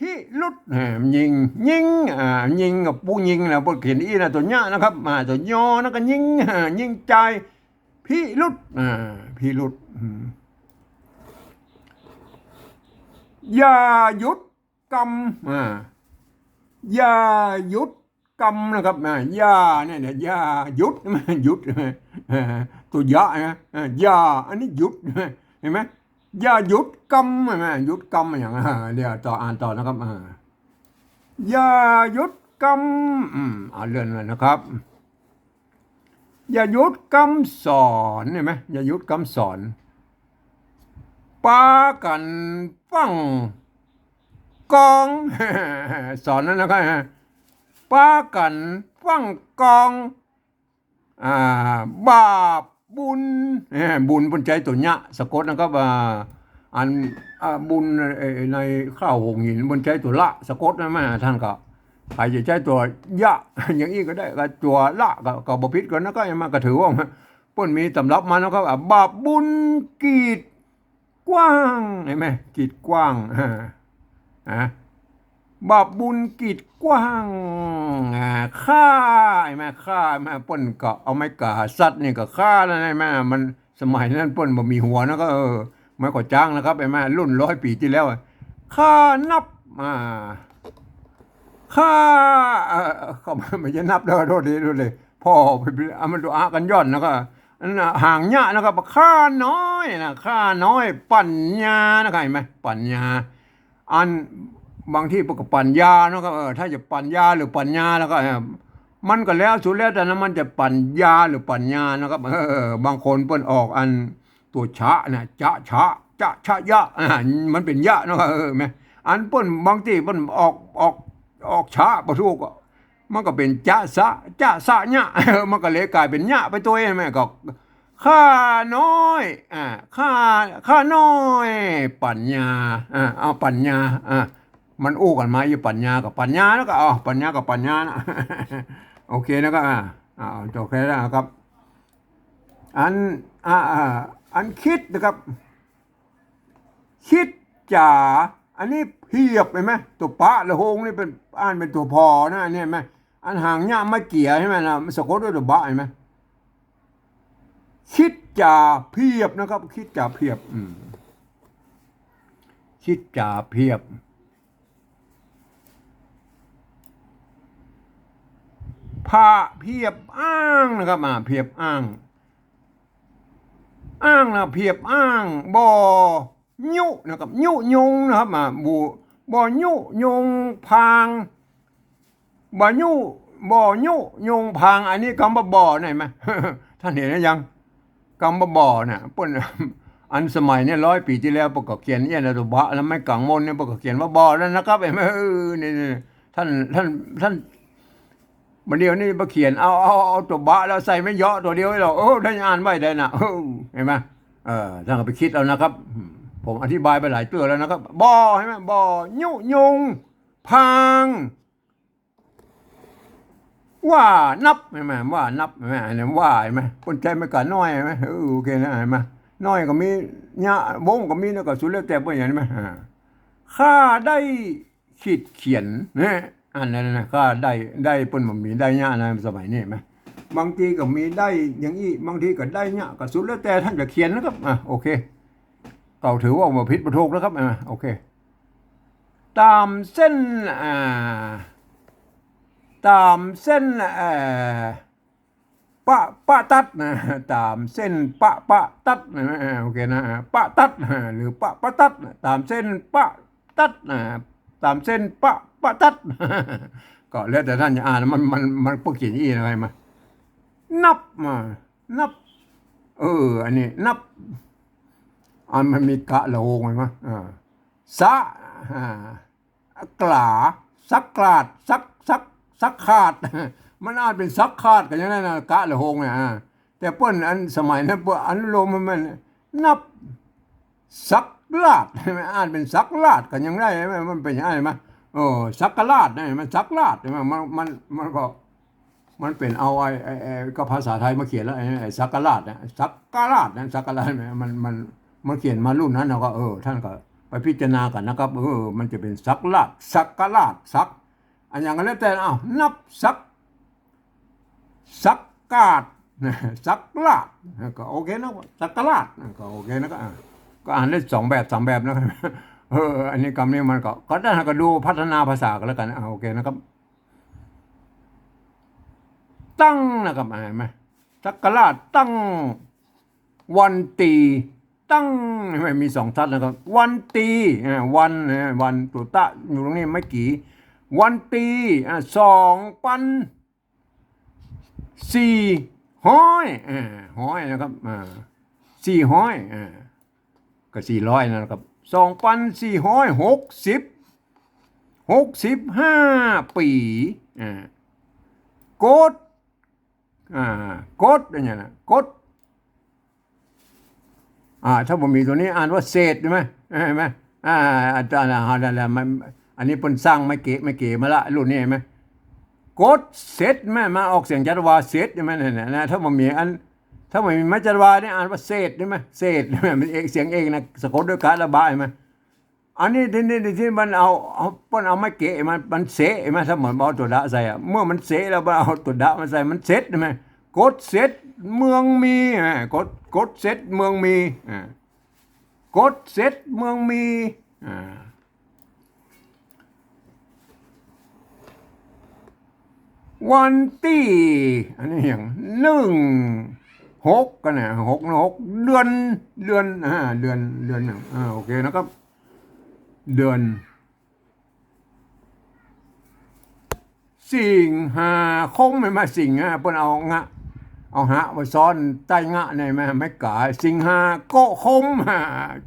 พิรุธ อ่า ญิง ญิง อ่า ญิงกับผู้ญิงนะ เปิ้นเขียนอี้นะ ตั๋วยะนะครับ อ่า ตั๋วยอนะก็ญิง อ่า ญิงจายพิรุธ อ่า พิรุธ อืม อย่าหยุดกำ อ่า อย่าหยุดกำนะครับ อ่า อย่าเนี่ยนะ อย่าหยุด หยุด ตั๋วยะนะ อ่า อย่า อันนี้หยุด หันไหม อย่าหยุดกำ หันไหม หยุดกำอย่าง อ่า เดี๋ยวต่อ อ่านต่อนะครับ อ่า อย่าหยุดกำ อืม เอาเลื่อนเลยนะครับ อย่าหยุดกำสอน หันไหม อย่าหยุดกำสอน ปากั๋นฟั่งกอง สอนนั้นนะครับ ปากั๋นฟั่งกอง อ่า บาปบุญ เอ่อ บุญเปิ้นใจ๊ตั๋วยะสะกดนะครับ อ่า อัน อ่า บุญ เอ่อ ในข้าวหงส์หินเปิ้นใจ๊ตั๋วละสะกดนะ แม่ ท่านก็ ใผจะใจ๊ตั๋วยะ อย่างอี้ก็ได้ ก็ตั๋วละก็ ก็บ่ผิดกั๋นนะ ก็มา ก็ถือว่าเปิ้นมีต๋ำรับมานะครับ อ่า บาปบุญกีด กว้าง หันไหม กีดกว้าง อ่า อ่า บาปบุญกีดกว้าง อ่า ฆ่า หันไหม ฆ่า หันไหม เปิ้นก็เอาไม้ก๋าสัตว์นี่ก็ฆ่าแล้ว หันไหม มัน สมัยนั้นเปิ้นบ่มีหัวนะ ก็ เออ ไม้ก๋าจ๊างนะครับ หันไหม รุ่นร้อยปี๋ตี้แล้วอะ ฆ่านับ อ่า ฆ่า เอ่อ เขาไม่ใช่นับแล้ว โทษที โทษที พ่อไป เอามันตัวอะกั๋นย่อน แล้วก็ อันน่ะ หางยะนะครับ ฆ่าน้อยนะ ฆ่าน้อย ปั๋ญญานะครับ หันไหม ปั๋ญญา อัน บางทีเปิ้นก็ปั๋ญญาเนาะครับ เออ ถ้าจะปั๋ญญาหรือปั๋ญญาแล้วก็ เออ มันก็แล้วสุดแล้วแต่นะ มันจะปั๋ญญาหรือปั๋ญญานะครับ เออ บางคนเปิ้นออกอันตั๋วยะนะ จะ ชะ จะ ชะ ยะ อ่า มันเป๋นยะเนาะครับ เออ แม่ อันเปิ้นบางทีเปิ้นออก ออก ออกชะบ่ถูกอะ มันก็เป๋นจะสะ จะสะยะ มันก็เลยก๋ายเป๋นยะไปตวย แม่ ก็ ข้าน้อย อ่า ข้า ข้าน้อย ปั๋ญญา อ่า เอาปั๋ญญา อ่า มันอู้กั๋นมา อีปั๋ญญากับปั๋ญญา แล้วก็ เอาปั๋ญญากับปั๋ญญานะ โอเคนะครับ อ่า อ่า จบแค่นั้นนะครับ อัน อ่า อ่า อันคิดนะครับ คิดจ๋า อันนี้เพียบ หันไหม ตั๋วปะละโฮงนี่เป๋น อ่านเป๋นตั๋วผอนะ อันนี้หันไหม อันหางยะไม้เกีย หันไหมนะ มันสะกดด้วยตั๋วบะ หันไหม คิดจ๋าเพียบนะครับ คิดจ๋าเพียบ อืม คิดจ๋าเพียบ พระเพียบอ้างนะครับ อ่า เพียบอ้าง อ้างนะ เพียบอ้าง บ่ ยุนะครับ ยุยงนะครับ อ่า บ่ บ่ยุยงพาง บ่ยุ บ่ยุยงพาง อันนี้กำว่าบ่อ ได้ไหม ท่านเห็นหรือยัง กำว่าบ่อน่ะ เปิ้น อันสมัยเนี่ย ร้อยปี๋ตี้แล้ว เปิ้นก็เขียนเอี้ยนเอาตั๋วบะ แล้วไม้ก๋างมนเนี่ย เปิ้นก็เขียนว่าบ่อนั่นนะครับ หันก่อ เออ นี่ นี่ ท่าน ท่าน ท่าน บ่าเดี่ยวนี้ไปเขียนเอา เอา เอาตั๋วบะแล้วใส่ไม้เยาะตั๋วเดียวให้เรา เออ ได้อ่านไว้ได้นะ เออ หันก่อ เออ ท่านก็ไปกึ๊ดเอานะครับ อืม ผมอธิบายไปหลายเตื้อแล้วนะครับ บ่อ หันก่อ บ่อ ยุยง พาง ว่านับ หันก่อ ว่านับ หันก่อ อันนี้ว่า หันก่อ เปิ้นใจ๊ไม้ก๋าน้อย หันก่อ เออ โอเคนะ หันก่อ น้อยก็มี ยะ วงก็มีนะ ก็สุดแล้วแต่เปิ้น หันก่อ อ่า ข้าได้ ขีดเขียนเนี่ย อันนั้นนะ ก็ได้ ได้เปิ้นบ่มีได้ยะนะ สมัยนี้หันก่อ บางทีก็มีได้อย่างอี้ บางทีก็ได้ยะ ก็สุดแล้วแต่ท่านจะเขียนนะครับ อ่ะ โอเค ก็ถือว่าบ่ผิดบ่ถูกนะครับ อ่ะ โอเค ต๋ามเส้น อ่า ต๋ามเส้น เอ่อ ปะ ปะตัดนะ ต๋ามเส้นปะ ปะตัดนะ อ่า โอเคนะ อ่า ปะตัดนะ หรือปะ ปะตัดนะ ต๋ามเส้นปะตัดนะ ต๋ามเส้นปะ ปะตัด ก็แล้วแต่ท่านจะอ่าน มัน มัน มันพวกเขียนอี้อะไรมา นับมา นับ เออ อันนี้ นับ อันมันมีกะละโหง หันก่อ อ่า สะ อ่า กลา สักกลาด สัก สัก สักขาด มันอ่านเป๋นสักขาดก็ยังได้นะ กะละโหงเนี่ย อ่า แต่เปิ้นอันสมัยนั้นเปิ้นอนุโลมมัน มันนับ สักลาด อ่านเป๋นสักลาดก็ยังได้ มันเป๋นอย่างนั้นหันก่อ เออ สักกลาดนะ มันสักลาด หันก่อ มัน มัน มันก็ มันเป๋นเอาไอ้ ไอ้ ไอ้ ก็ภาษาไทยมาเขียนแล้ว ไอ้ ไอ้สักกลาดนะ สักกลาดนะ สักกลาดนะ มัน มัน มันเขียนมารุ่นนั้น แล้วก็ เออ ท่านก็ไปพิจารณากั๋นนะครับ เออ มันจะเป๋นสักลาด สักกลาด สัก อันอย่างก็แล้วแต่ อ้าว นับสัก สักกาด สักลาด ก็โอเคนะ สักกลาด ก็โอเคนะ ก็ อ่ะ ก็อ่านได้สองแบบสามแบบนะครับ เออ อันนี้กำนี้มันก็ ก็ได้ ก็ดูพัฒนาภาษากันแล้วกัน อ่ะ โอเคนะครับ ตั้งนะครับ อ่า หันก่อ สักกลาดตั้ง วันตี ตั้ง หันก่อ มีสองชัดนะครับ วันตี อ่า วัน อ่า วัน ตั๋วตะอยู่ตรงนี้ ไม้กี่ วันตี อ่า สองปัน สี่ฮ้อย อ่า ฮ้อยนะครับ อ่า สี่ฮ้อย อ่า ก็สี่ร้อยนั่นแหละครับ สองปันสี่ฮ้อยหกสิบ หกสิบห้าปี๋ อ่า กด อ่า กด อย่างเงี้ยนะ กด อ่า ถ้าบ่มีตั๋วนี้อ่านว่าเศษ หันก่อ หันก่อ อ่า อาจารย์ อ่า นั่นแหละ มัน อันนี้เปิ้นสร้างไม้เก๋ ไม้เก๋มาละ รุ่นนี้ หันก่อ กดเสร็จ หันก่อ มาออกเสียงชัดว่าเสร็จ หันก่อ นั่นแหละนะ ถ้าบ่มีอัน ถ้าบ่มีไม้ชัดว่าเนี่ยอ่านว่าเศษ หันก่อ เศษ หันก่อ มันเอก เสียงเอกนะ สะกดด้วยกะระบะ หันก่อ อันนี้ที่นี่ที่มันเอา เอา เปิ้นเอาไม้เก๋มา มันเสะ หันก่อ ถ้าเหมือนเอาตั๋วดะใส่อะ เมื่อมันเสะแล้วมันเอาตั๋วดะมาใส่ มันเสร็จ หันก่อ กดเสร็จเมืองมี อ่า กด กดเสร็จเมืองมี อ่า กดเสร็จเมืองมี อ่า วันตี้ อันนี้อย่าง นึ่งหก กั๋นนะ หก หก เดือน เดือน อ่า เดือน เดือนหนึ่ง อ่า โอเคนะครับ เดือน สิงหาคม หันก่อ สิงหา เปิ้นเอางะ เอาหะมาซ้อนใต้งะเนี่ย หันก่อ ไม้ก๋า สิงหาโกะคม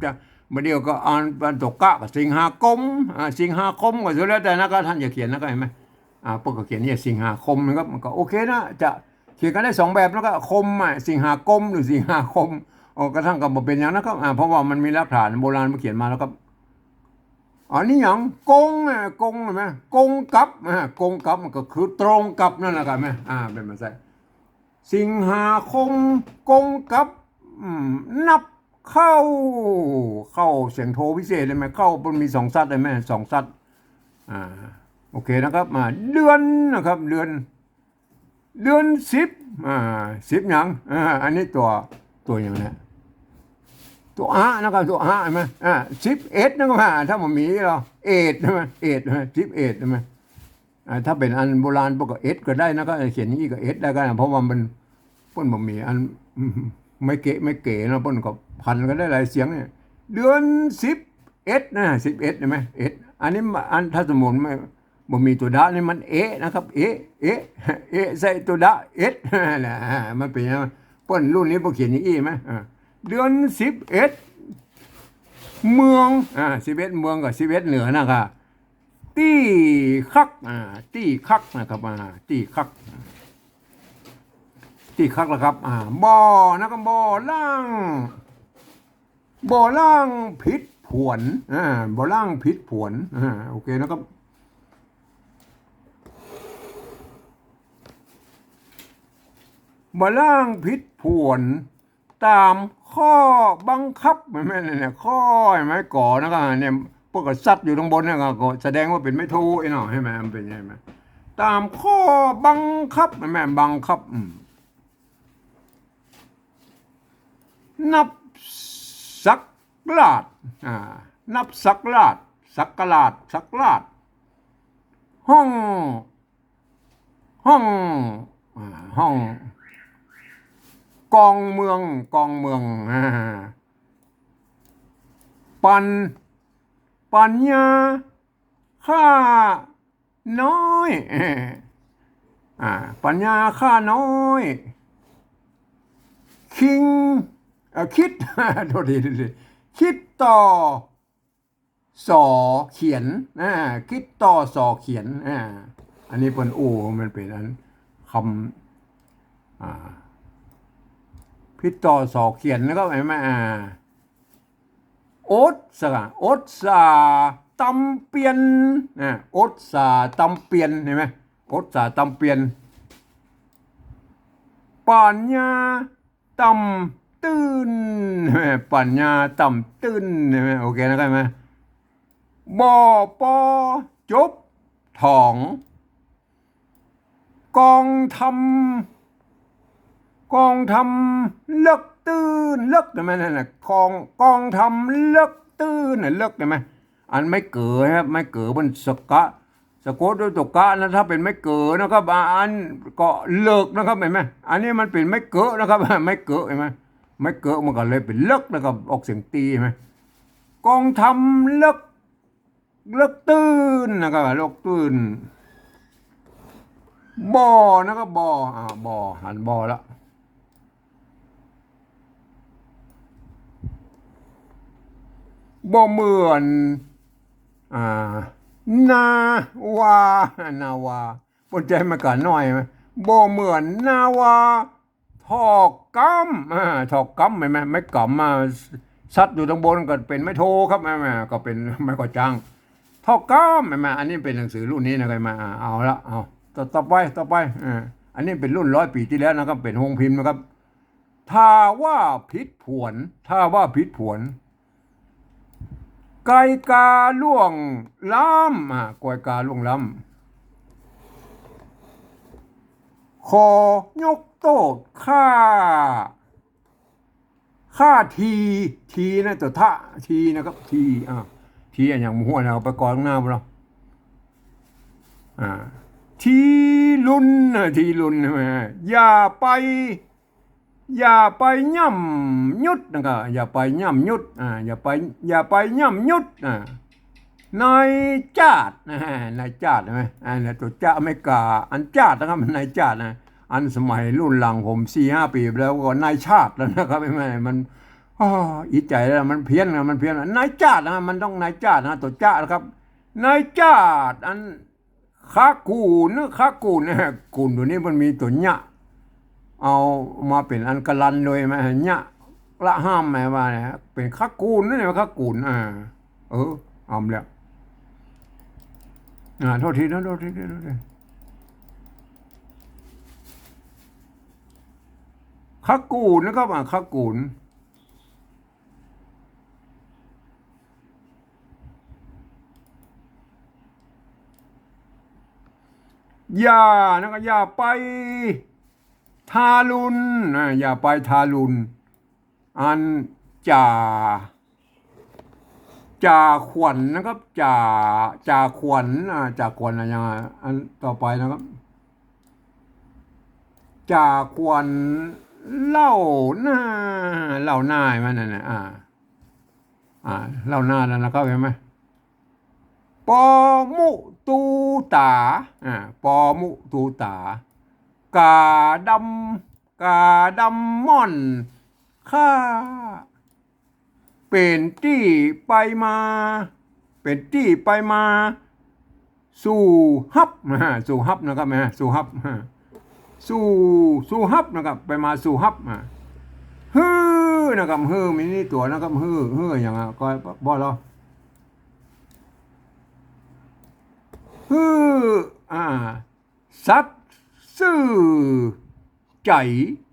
จะ บ่าเดี่ยวก็อ่าน อ่านตั๋วกะก็สิงหาคม อ่า สิงหาคมก็สุดแล้วแต่นะ ก็ท่านจะเขียนนะ ก็หันก่อ อ่า เปิ้นก็เขียนเนี่ยสิงหาคมนะครับ มันก็โอเคนะ จะเขียนกั๋นได้สองแบบนะ ก็คมอะ สิงหาคมหรือสิงหาคม อ๋อ กระทั่งก็บ่เป๋นหยังนะครับ อ่า เพราะว่ามันมีหลักฐานโบราณมาเขียนมาแล้วครับ อันนี้อย่าง กง อ่ะ กง หันก่อ กงกับ อ่า กงกับมันก็คือตรงกับนั่นแหละครับ หันก่อ อ่า เป๋นมาใส่ สิงหาคม กงกับ อืม นับเข้า เข้าเสียงโทพิเศษ หันก่อ เข้า มันมีสองชัด หันก่อ สองชัด อ่า โอเคนะครับ อ่า เดือนนะครับ เดือน เดือนสิบ อ่า สิบหยัง อ่า อันนี้ตั๋ว ตั๋วหยังเนี่ย ตั๋วอะนะครับ ตั๋วอะ หันก่อ อ่า สิบเอ็ดนะครับ อ่า ถ้าบ่มีแล้ว เอ็ด หันก่อ เอ็ด หันก่อ สิบเอ็ด หันก่อ อ่า ถ้าเป๋นอันโบราณเปิ้นก็เอ็ดก็ได้นะ ก็เขียนอย่างนี้ก็เอ็ดได้ก็ได้ เพราะว่ามัน เปิ้นบ่มีอัน ไม้เก๋ ไม้เก๋นะ เปิ้นก็ผันกั๋นได้หลายเสียงเนี่ย เดือนสิบเอ็ดนะ สิบเอ็ด เห็นไหม เอ็ด อันนี้มัน อัน ถ้าสมมุติไม่ บ่มีตั๋วดะนี่มันเอะนะครับ เอะ เอะ เอะ ใส่ตั๋วดะ เอ็ด แหละ มันเป๋นอย่างนั้น เปิ้นรุ่นนี้เปิ้นเขียนอย่างอี้ไหม อ่า เดือนสิบเอ็ด เมือง อ่า สิบเอ็ด เมืองกับสิบเอ็ด เหนือนะก็ ตี้คัก อ่า ตี้คักนะครับ อ่า ตี้คัก ตี้คักนะครับ อ่า บ่อนะครับ บ่อล่าง บ่อล่างผิดผวน อ่า บ่อล่างผิดผวน อ่า โอเคนะครับ บ่อล่างผิดผวน ต๋ามข้อบังคับ แม่นไหมเนี่ย ข้อ เห็นไหม ก๋อนะก็เนี่ย พวกก็ซัดอยู่ตางบนเนี่ยก็ ก็แสดงว่าเป๋นไม้โทไอ้หน่อ เห็นไหม มันเป๋นไงไหม ต๋ามข้อบังคับ แม่นไหม บังคับ อืม นับศักราช อ่า นับศักราช ศักราช ศักราช ห้อง ห้อง อ่า ห้อง กองเมือง กองเมือง อ่า ปัญ ปัญญาข้าน้อย อ่า ปัญญาข้าน้อย คิง เอ่อ คิด โทษที โทษที คิดต่อ สอเขียน อ่า คิดต่อสอเขียน อ่า อันนี้เปิ้นอู้ มันเป๋นอัน คำ อ่า คิดต่อสอเขียน แล้วก็ เห็นไหม อ่า อดสา อดสาตำเปียน อ่า อดสาตำเปียน เห็นไหม อดสาตำเปียน ปัญญา ต่ำตื้น ปัญญาต่ำตื้น ใช่ไหม โอเคนะครับ ไหม บ่อปอจบถอง กองธรรม กองธรรมเลิกตื้น เลิก ใช่ไหม นั่นน่ะ กอง กองธรรมเลิกตื้นน่ะ เลิก ใช่ไหม อันไม้เก๋อครับ ไม้เก๋อเปิ้นสะกะ สะกดด้วยตั๋วกะนะ ถ้าเป๋นไม้เก๋อนะครับ อ่า อันก็เลิกนะครับ เห็นไหม อันนี้มันเป๋นไม้เก๋อนะครับ ไม้เก๋อ เห็นไหม ไม้เก๋อมันก็เลยเป๋นเลิกนะครับ ออกเสียงตี๋ เห็นไหม กองธรรมเลิก เลิกตื้นนะครับ เลิกตื้น บ่อนะครับ บ่อ อ่า บ่อ หันบ่อละ บ่เหมือน อ่า นาวา นาวา ปนใจมันก็น้อยไหม บ่เหมือนนาวา ถอกกำ อ่า ถอกกำ เห็นไหม ไม้กำมาซัดอยู่ตางบนก็เป๋นไม้โทครับ แม่ แม่ ก็เป๋นไม้ก่อจ๊าง ถอกกำ เห็นไหม อันนี้เป๋นหนังสือรุ่นนี้นะครับ มา อ่า เอาละ เอา ต่อ ต่อไป ต่อไป อ่า อันนี้เป๋นรุ่นร้อยปี๋ตี้แล้วนะครับ เป๋นโฮงพิมพ์นะครับ ถ้าว่าผิดผวน ถ้าว่าผิดผวน ไกลกาล่วงล้ำ อ่า ไกลกาล่วงล้ำ ขอยกโต้ษข้า ข้าที ทีนะ ตั๋วทะ ทีนะครับ ที อ่า ทีอะหยังบ่ฮู้นะ เอาไปก่อนข้างหน้าพุ้นเนาะ อ่า ทีลุนนะ ทีลุน ใช่ไหม อย่าไป อย่าไปย่ำยุดนะครับ อย่าไปย่ำยุด อ่า อย่าไป อย่าไปย่ำยุด อ่า นายจ้าด นายจ้าด ใช่ไหม อ่า ตั๋วจ๊ะไม่กา อันจ้าดนะครับ นายจ้าดนะ อันสมัยรุ่นหลังผมสี่ห้าปี๋ไปแล้วก็นายชาติแล้วนะครับ ไม่ ไม่ มัน อ้อ อิจฉาแล้ว มันเพี้ยนนะ มันเพี้ยนนะ นายจ้าดนะ มันต้องนายจ้าดนะ ตั๋วจ๊ะนะครับ นายจ้าด อัน คะกู๋น คะกู๋นเนี่ย กู๋นตั๋วนี้มันมีตั๋วเนี้ย เอามาเป๋นอันกะลันโดยไหม เนี้ย ละห้ามไหมว่าเนี่ย เป๋นคะกู๋นนั่นแหละ คะกู๋น อ่า เออ เอาแล้ว อ่า โทษทีนะ โทษที โทษที คะกู๋นนะครับ อ่า คะกู๋น อย่านะครับ อย่าไปทารุณ อ่า อย่าไปทารุณ อันจ่า จ่าขวัญนะครับ จ่า จ่าขวัญ อ่า จ่าขวัญอะหยัง อันต่อไปนะครับ จ่าขวัญเล่าหน้า เล่าหน้ามันนั่นน่ะ อ่า อ่า เล่าหน้าแล้วนะครับ หันก่อ ปอมุตูตา อ่า ปอมุตูตา กาดำ กาดำม่อน ข้า เป๋นตี้ไปมา เป๋นตี้ไปมา สู่ฮับ สู่ฮับนะครับ สู่ฮับ สู่ สู่ฮับนะครับ ไปมาสู่ฮับ อ่า ฮื้อนะครับ ฮื้อ มีนี่ตั๋วนะครับ ฮื้อ ฮื้ออย่างอ่ะ ก็บ่เล่า ฮื้อ อ่า สัตว์ซื่อใจ๋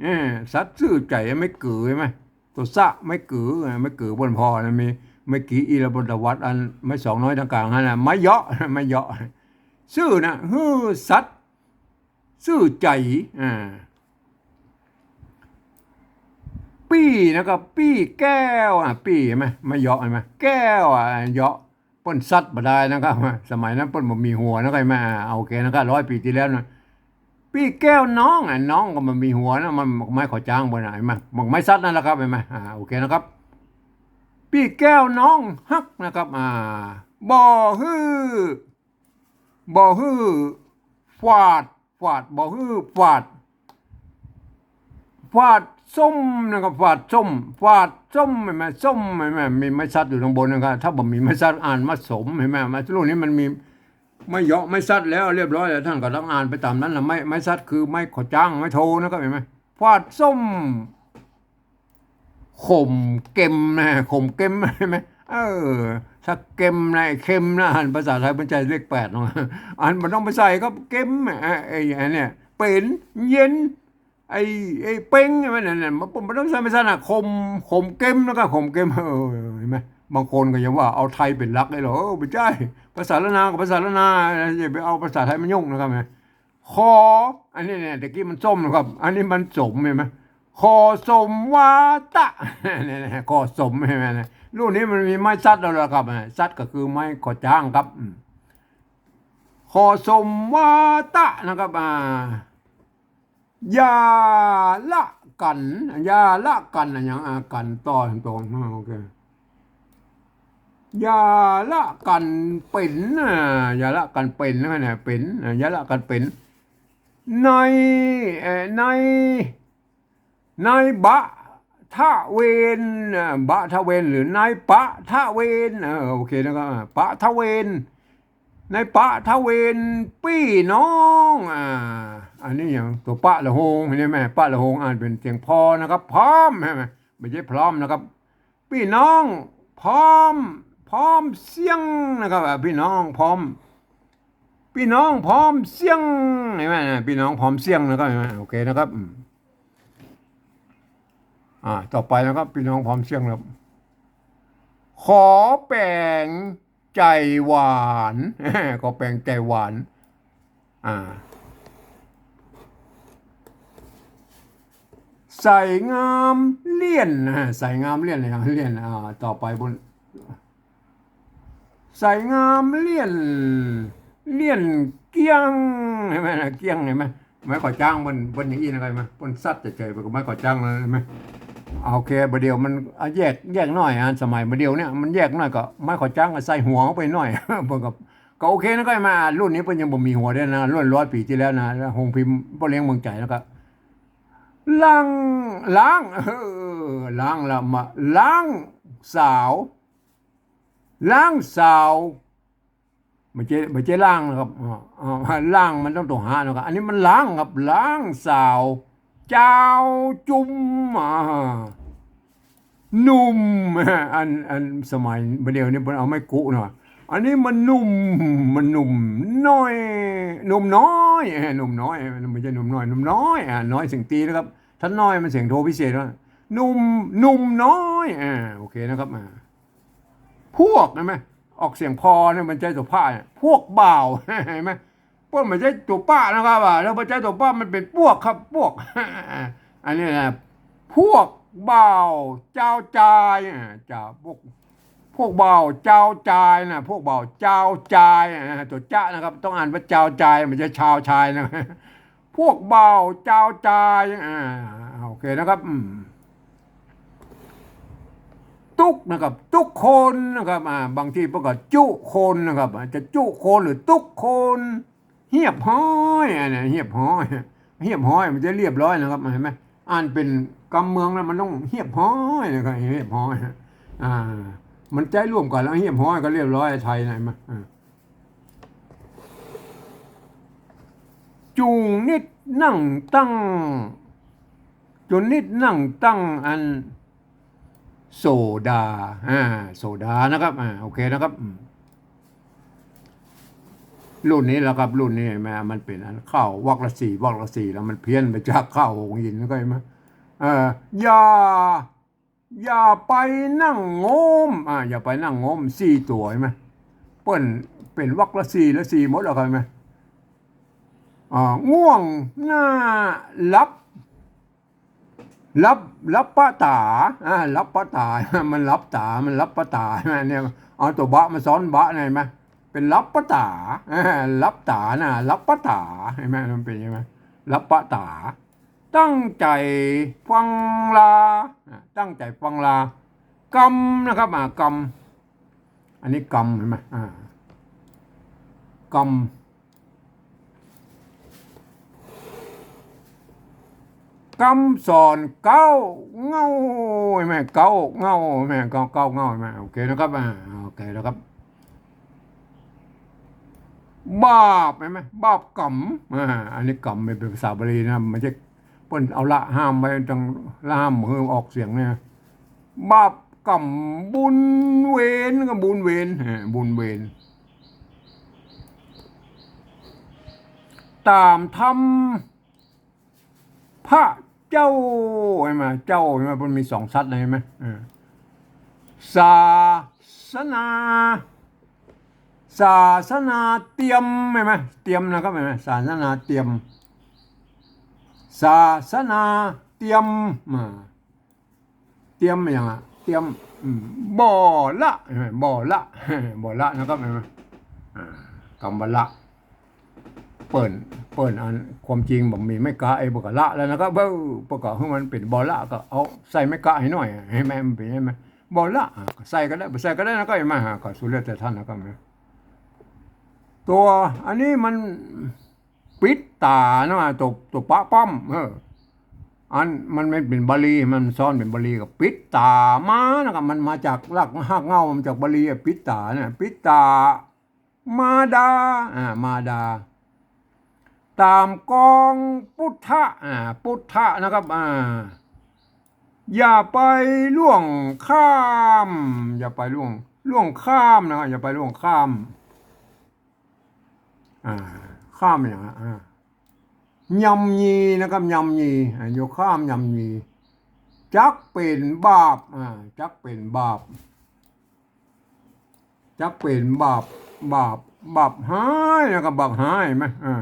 เออ สัตว์ซื่อใจ๋ ไม้เก๋อหันก่อ ตั๋วสะ ไม้เก๋อ ไม้เก๋อบ่อนพอนะ มี เมื่อกี้อี้ละบ่อนตะวัด อันไม้สองน้อยตรงก๋างหั้นน่ะ ไม้เยาะ ไม้เยาะ ซื่อนะ ฮื้อสัตว์ซื่อใจ๋ อ่า ปี้นะครับ ปี้แก้ว อ่ะ ปี้หันก่อ ไม้เยาะหันก่อ แก้ว อ่ะ เยาะ เปิ้นสัตว์บ่ได้นะครับ สมัยนั้นเปิ้นบ่มีหัวนะครับ หันก่อ อ่า โอเคนะครับ ร้อยปี๋ตี้แล้วนะ ปี้แก้วน้อง อ่ะ น้องก็บ่มีหัวนะ มันไม้ขอจ๊างบ่นะ หันก่อ ไม้สัตว์นั่นแหละครับ หันก่อ อ่า โอเคนะครับ ปี้แก้วน้องฮักนะครับ อ่า บ่หื้อ บ่หื้อฝาด ฝาด บ่หื้อฝาด ฝาดส้มนะครับ ฝาดส้ม ฝาดส้ม หันก่อ ส้ม หันก่อ มีไม้สัตว์อยู่ข้างบนนะครับ ถ้าบ่มีไม้สัตว์อ่านว่าสม หันก่อ ไม้ รุ่นนี้มันมีไม้เยาะไม้สัตว์แล้วเรียบร้อยแล้ว ต้านก็ต้องอ่านไปต๋ามนั้นนะ ไม้ ไม้สัตว์คือไม้ขอจ๊าง ไม้โทนะครับ หันก่อ ฝาดส้ม ขมเก็มนะ ขมเก็ม หันก่อ เออ ถ้าเก็มนะ เค็มนะ หันภาษาไทยมันใจ๊เลขแปดเนาะ อันบ่ต้องไปใส่ก็เก็ม อ่ะ ไอ้ ไอ้เนี่ย เป๋น เย็น ไอ้ ไอ้เป๋ง หันก่อ นั่นน่ะ มัน มันต้องใส่ภาษาน่ะ ขม ขมเก็มนะครับ ขมเก็ม เออ หันก่อ บางคนก็ยังว่าเอาไทยเป๋นหลักเลยเหรอ เออ บ่ใจ้ ภาษาล้านนาก็ภาษาล้านนา อย่าไปเอาภาษาไทยมายุ่งนะครับ ขอ อันนี้เนี่ย ตะกี้มันส้มนะครับ อันนี้มันสม หันก่อ ขอสมวาตะ เนี่ย ขอสม หันก่อ รุ่นนี้มันมีไม้สัตว์แล้วล่ะครับ สัตว์ก็คือไม้ขอจ๊างครับ อืม ขอสมวาตะนะครับ อ่า อย่าละกั๋น อย่าละกั๋น อะหยัง อ่า กั๋นต่อตรง อ่า โอเค อย่าละกั๋นเป๋น อ่า อย่าละกั๋นเป๋นนะเนี่ย เป๋น อ่า อย่าละกั๋นเป๋น ใน เอ่อ ใน ในบะทะเวน อ่า บะทะเวน หรือในปะทะเวน เออ โอเคนะครับ อ่า ปะทะเวน ในปะทะเวนปี้น้อง อ่า อันนี้อย่างตั๋วปะละโฮง หันก่อ ปะละโฮง อ่านเป๋นเสียงพอนะครับ พร้อม หันก่อ บ่ใจ้พร้อมนะครับ ปี้น้อง พร้อม พร้อมเสี้ยงนะครับ อ่า ปี้น้องพร้อม ปี้น้องพร้อมเสี้ยง หันก่อ ปี้น้องพร้อมเสี้ยงนะครับ หันก่อ โอเคนะครับ อืม อ่า ต่อไปนะครับ ปี้น้องพร้อมเสี้ยงนะครับ ขอแป๋งใจ๋หวาน ขอแป๋งใจ๋หวาน อ่า ใสงามเลี่ยน อ่า ใสงามเลี่ยน ใสงามเลี่ยน อ่า ต่อไปบน ใสงามเลี่ยน เลี่ยนเกี้ยง หันก่อ เกี้ยง หันก่อ ไม้ขอจ๊างมัน มันอย่างอี้นะครับ หันก่อ มันสัตว์เจ๋ยๆ มันก็ไม้ขอจ๊างแล้ว หันก่อ โอเค บ่าเดี่ยวมัน อ่ะ แยก แยกหน้อย อ่ะ สมัยบ่าเดี่ยวเนี่ย มันแยกหน้อย ก็ไม้ขอจ๊างก็ใส่หัวเข้าไปหน้อย เปิ้นก็ ก็โอเคนะครับ หันก่อ รุ่นนี้เปิ้นยังบ่มีหัวด้วยนะ รุ่นร้อยปี๋ตี้แล้วนะ แล้วโฮงพิมพ์ป้อเลี้ยงเมืองใจ๋ แล้วก็ ล้าง ล้าง เออ ล้างละมา ล้างสาว ล้างสาว บ่ใจ้ บ่ใจ้ล้างนะครับ อ่า อ่า ล้างมันต้องตั๋วหานะครับ อันนี้มันล้างครับ ล้างสาว จาวจุม อ่า หนุ่ม อัน อันสมัยบ่าเดี่ยวนี้เปิ้นเอาไม้กุเนาะ อันนี้มันหนุ่ม มันหนุ่มน้อย หนุ่มน้อย เออ หนุ่มน้อย มันบ่ใจ้หนุ่มน้อย หนุ่มน้อย อ่า น้อยเสียงตีนะครับ ถ้าน้อยมันเสียงโทพิเศษนะ หนุ่ม หนุ่มน้อย อ่า โอเคนะครับ อ่า พวก หันก่อ ออกเสียงพอเนี่ย มันใจ๊ตั๋วพะเนี่ย พวกบ่าว หันก่อ เปิ้นบ่ใจ้ตั๋วปะนะครับ อ่า ถ้าบ่ใจ้ตั๋วปะมันเป๋นปวกครับ ปวก อันนี้นะ พวกบ่าวจาวจาย อ่า จาว พวก พวกบ่าวจาวจายนะ พวกบ่าวจาวจาย อ่า ตั๋วจะนะครับ ต้องอ่านว่าจาวจาย บ่ใจ้ชาวชายนะ พวกบ่าวจาวจาย อ่า โอเคนะครับ อืม ตุ๊กนะครับ ตุ๊กคนนะครับ อ่า บางทีเปิ้นก็จุคนนะครับ อ่า จะจุคนหรือตุ๊กคน เฮียบฮ้อย อันนี้เฮียบฮ้อย เฮียบฮ้อยมันจะเรียบร้อยนะครับ หันก่อ อ่านเป๋นกำเมืองแล้วมันต้องเฮียบฮ้อยนะครับ เฮียบฮ้อย อ่า มันใจ๊ร่วมกั๋นแล้วเฮียบฮ้อยก็เรียบร้อย ไทยนะ หันก่อ อ่า จุ่งนิดนั่งตั้ง จุ่งนิดนั่งตั้งอัน โสดา อ่า โสดานะครับ อ่า โอเคนะครับ อืม รุ่นนี้แหละครับ รุ่นนี้หันก่อ มันเป๋นอันเข้าวรรคละสี่ วรรคละสี่ แล้วมันเพี้ยนไปจากเข้าวหงส์หยิน หันก่อ หันก่อ เอ่อ อย่า อย่าไปนั่งโงม อ่า อย่าไปนั่งโงม สี่ตั๋ว หันก่อ เปิ้นเป๋นวรรคละสี่ ละสี่หมดแล้วครับ หันก่อ อ่า ง่วงหน้าหลับ หลับ หลับปะต๋า อ่า หลับปะต๋า มันหลับต๋า มันหลับปะต๋า หันก่อ เนี่ย เอาตั๋วบะมาซ้อนบะ หันก่อ เป๋นหลับปะต๋า อ่า หลับต๋านะ หลับปะต๋า หันก่อ มันเป๋นใช่ไหม หลับปะต๋า ตั้งใจ๋ฟังลา อ่า ตั้งใจ๋ฟังลา กำนะครับ อ่า กำ อันนี้กำ หันก่อ อ่า กำ กำสอนเก๊าเหง้า หันก่อ เก๊าเหง้า หันก่อ เก๊า เก๊าเหง้า หันก่อ โอเคนะครับ อ่า โอเคนะครับ บาป หันก่อ บาปก๋ำ อ่า อันนี้ก๋ำเป๋นภาษาบาลีนะ มันจะ เปิ้นเอาละห้ามไว้ จังละห้ามหื้อออกเสียงเนี่ย บาปก๋ำบุญเวร ก็บุญเวร เออ บุญเวร ต๋ามธรรมพระเจ้า หันก่อ เจ้า หันก่อ มันมีสองสัตว์ หันก่อ เออ ศาสนา ศาสนาเตียม หันก่อ เตียมนะครับ หันก่อ ศาสนาเตียม ศาสนาเตียม อ่า เตียมอะหยังอะ เตียม อืม บ่ละ หันก่อ บ่ละ บ่ละนะครับ หันก่อ อ่า กำว่าละ เปิ้น เปิ้นอันความจริงบ่มีไม้กะ ไอ้บ่กะละแล้วนะครับ เบ้อ บ่กะหื้อมันเป๋นบ่ละ ก็เอาใส่ไม้กะหื้อหน่อย หันก่อ มันเป๋น หันก่อ บ่ละ อ่ะ ก็ใส่ก็ได้ บ่ใส่ก็ได้นะ ก็หันก่อ อ่ะ ก็สุดแล้วแต่ท่านนะ ก็หันก่อ ตั๋วอันนี้มันปิดต๋านะ ตั๋ว ตั๋วปะป้อม เออ อันมันไม่เป๋นบาลี มันซ้อนเป๋นบาลี ก็ปิดต๋ามานะครับ มันมาจากราก ฮากเหง้า มันจากบาลีอะ ปิดต๋าเนี่ย ปิดต๋า มาดา อ่า มาดา ต๋ามกองปุทธะ อ่า ปุทธะนะครับ อ่า อย่าไปล่วงข้าม อย่าไปล่วง ล่วงข้ามนะครับ อย่าไปล่วงข้าม อ่า ข้ามอะหยังอะ อ่า ย่ำยีนะครับ ย่ำยี อ่า อย่าข้าม ย่ำยี จักเป๋นบาป อ่า จักเป๋นบาป จักเป๋นบาป บาป บาปฮ้ายนะครับ บาปฮ้ายหันก่อ อ่า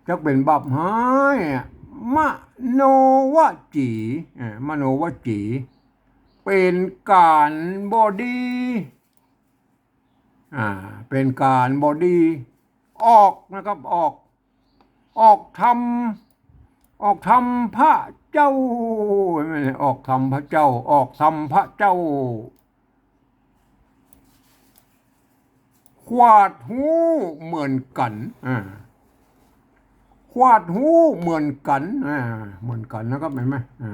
จักเป๋นบาปฮ้ายอะ มโนวจี อ่า มโนวจี เป๋นก๋านบ่ดี อ่า เป๋นก๋านบ่ดี ออกนะครับ ออก ออกธรรม ออกธรรมพระเจ้า ออกธรรมพระเจ้า ออกธรรมพระเจ้า ขวาดฮู้เหมือนกั๋น อ่า ขวาดฮู้เหมือนกั๋น อ่า เหมือนกั๋นนะครับ หันก่อ อ่า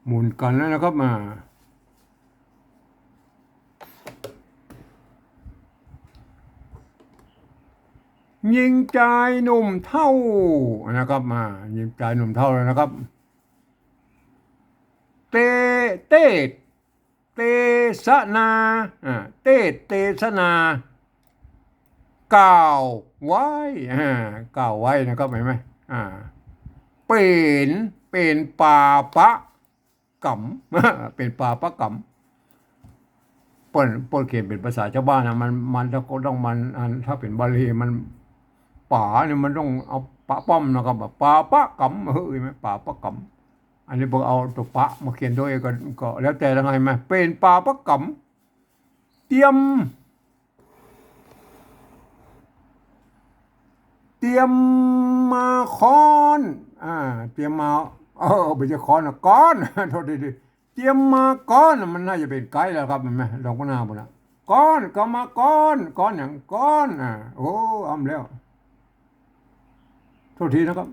หมุนกั๋นแล้วนะครับ อ่า ญิงจายหนุ่มเฒ่านะครับ อ่า ญิงจายหนุ่มเฒ่าแล้วนะครับ เต เตส เตสนา อ่า เตส เตสนา กล่าวไว้ อ่า กล่าวไว้นะครับ หันก่อ อ่า เป๋น เป๋นปาปะกรรม เป๋นปาปะกรรม เปิ้น เปิ้นเขียนเป๋นภาษาจาวบ้านนะ มัน มันก็ต้อง มัน อัน ถ้าเป๋นบาลีมัน ป๋าเนี่ยมันต้องเอาปะป้อมนะครับ ปาปะกรรม เฮ้ย หันก่อ ปาปะกรรม อันนี้เปิ้นเอาตั๋วปะมาเขียนด้วยก็ ก็แล้วแต่ละไง หันก่อ เป๋นปาปะกรรม เตียม เตรียมมาก๊อน อ่า เตรียมมา เออ บ่ใจ้ก๊อนนะ ก๊อน โทษทีๆ เตรียมมาก๊อน มันน่าจะเป๋นไก๊แล้วครับ หันก่อ ลองข้างหน้าปู้นนะ ก๊อน ก็มาก๊อน ก๊อนหยัง ก๊อน อ่า โอ้ อำแล้ว โทษทีนะครับ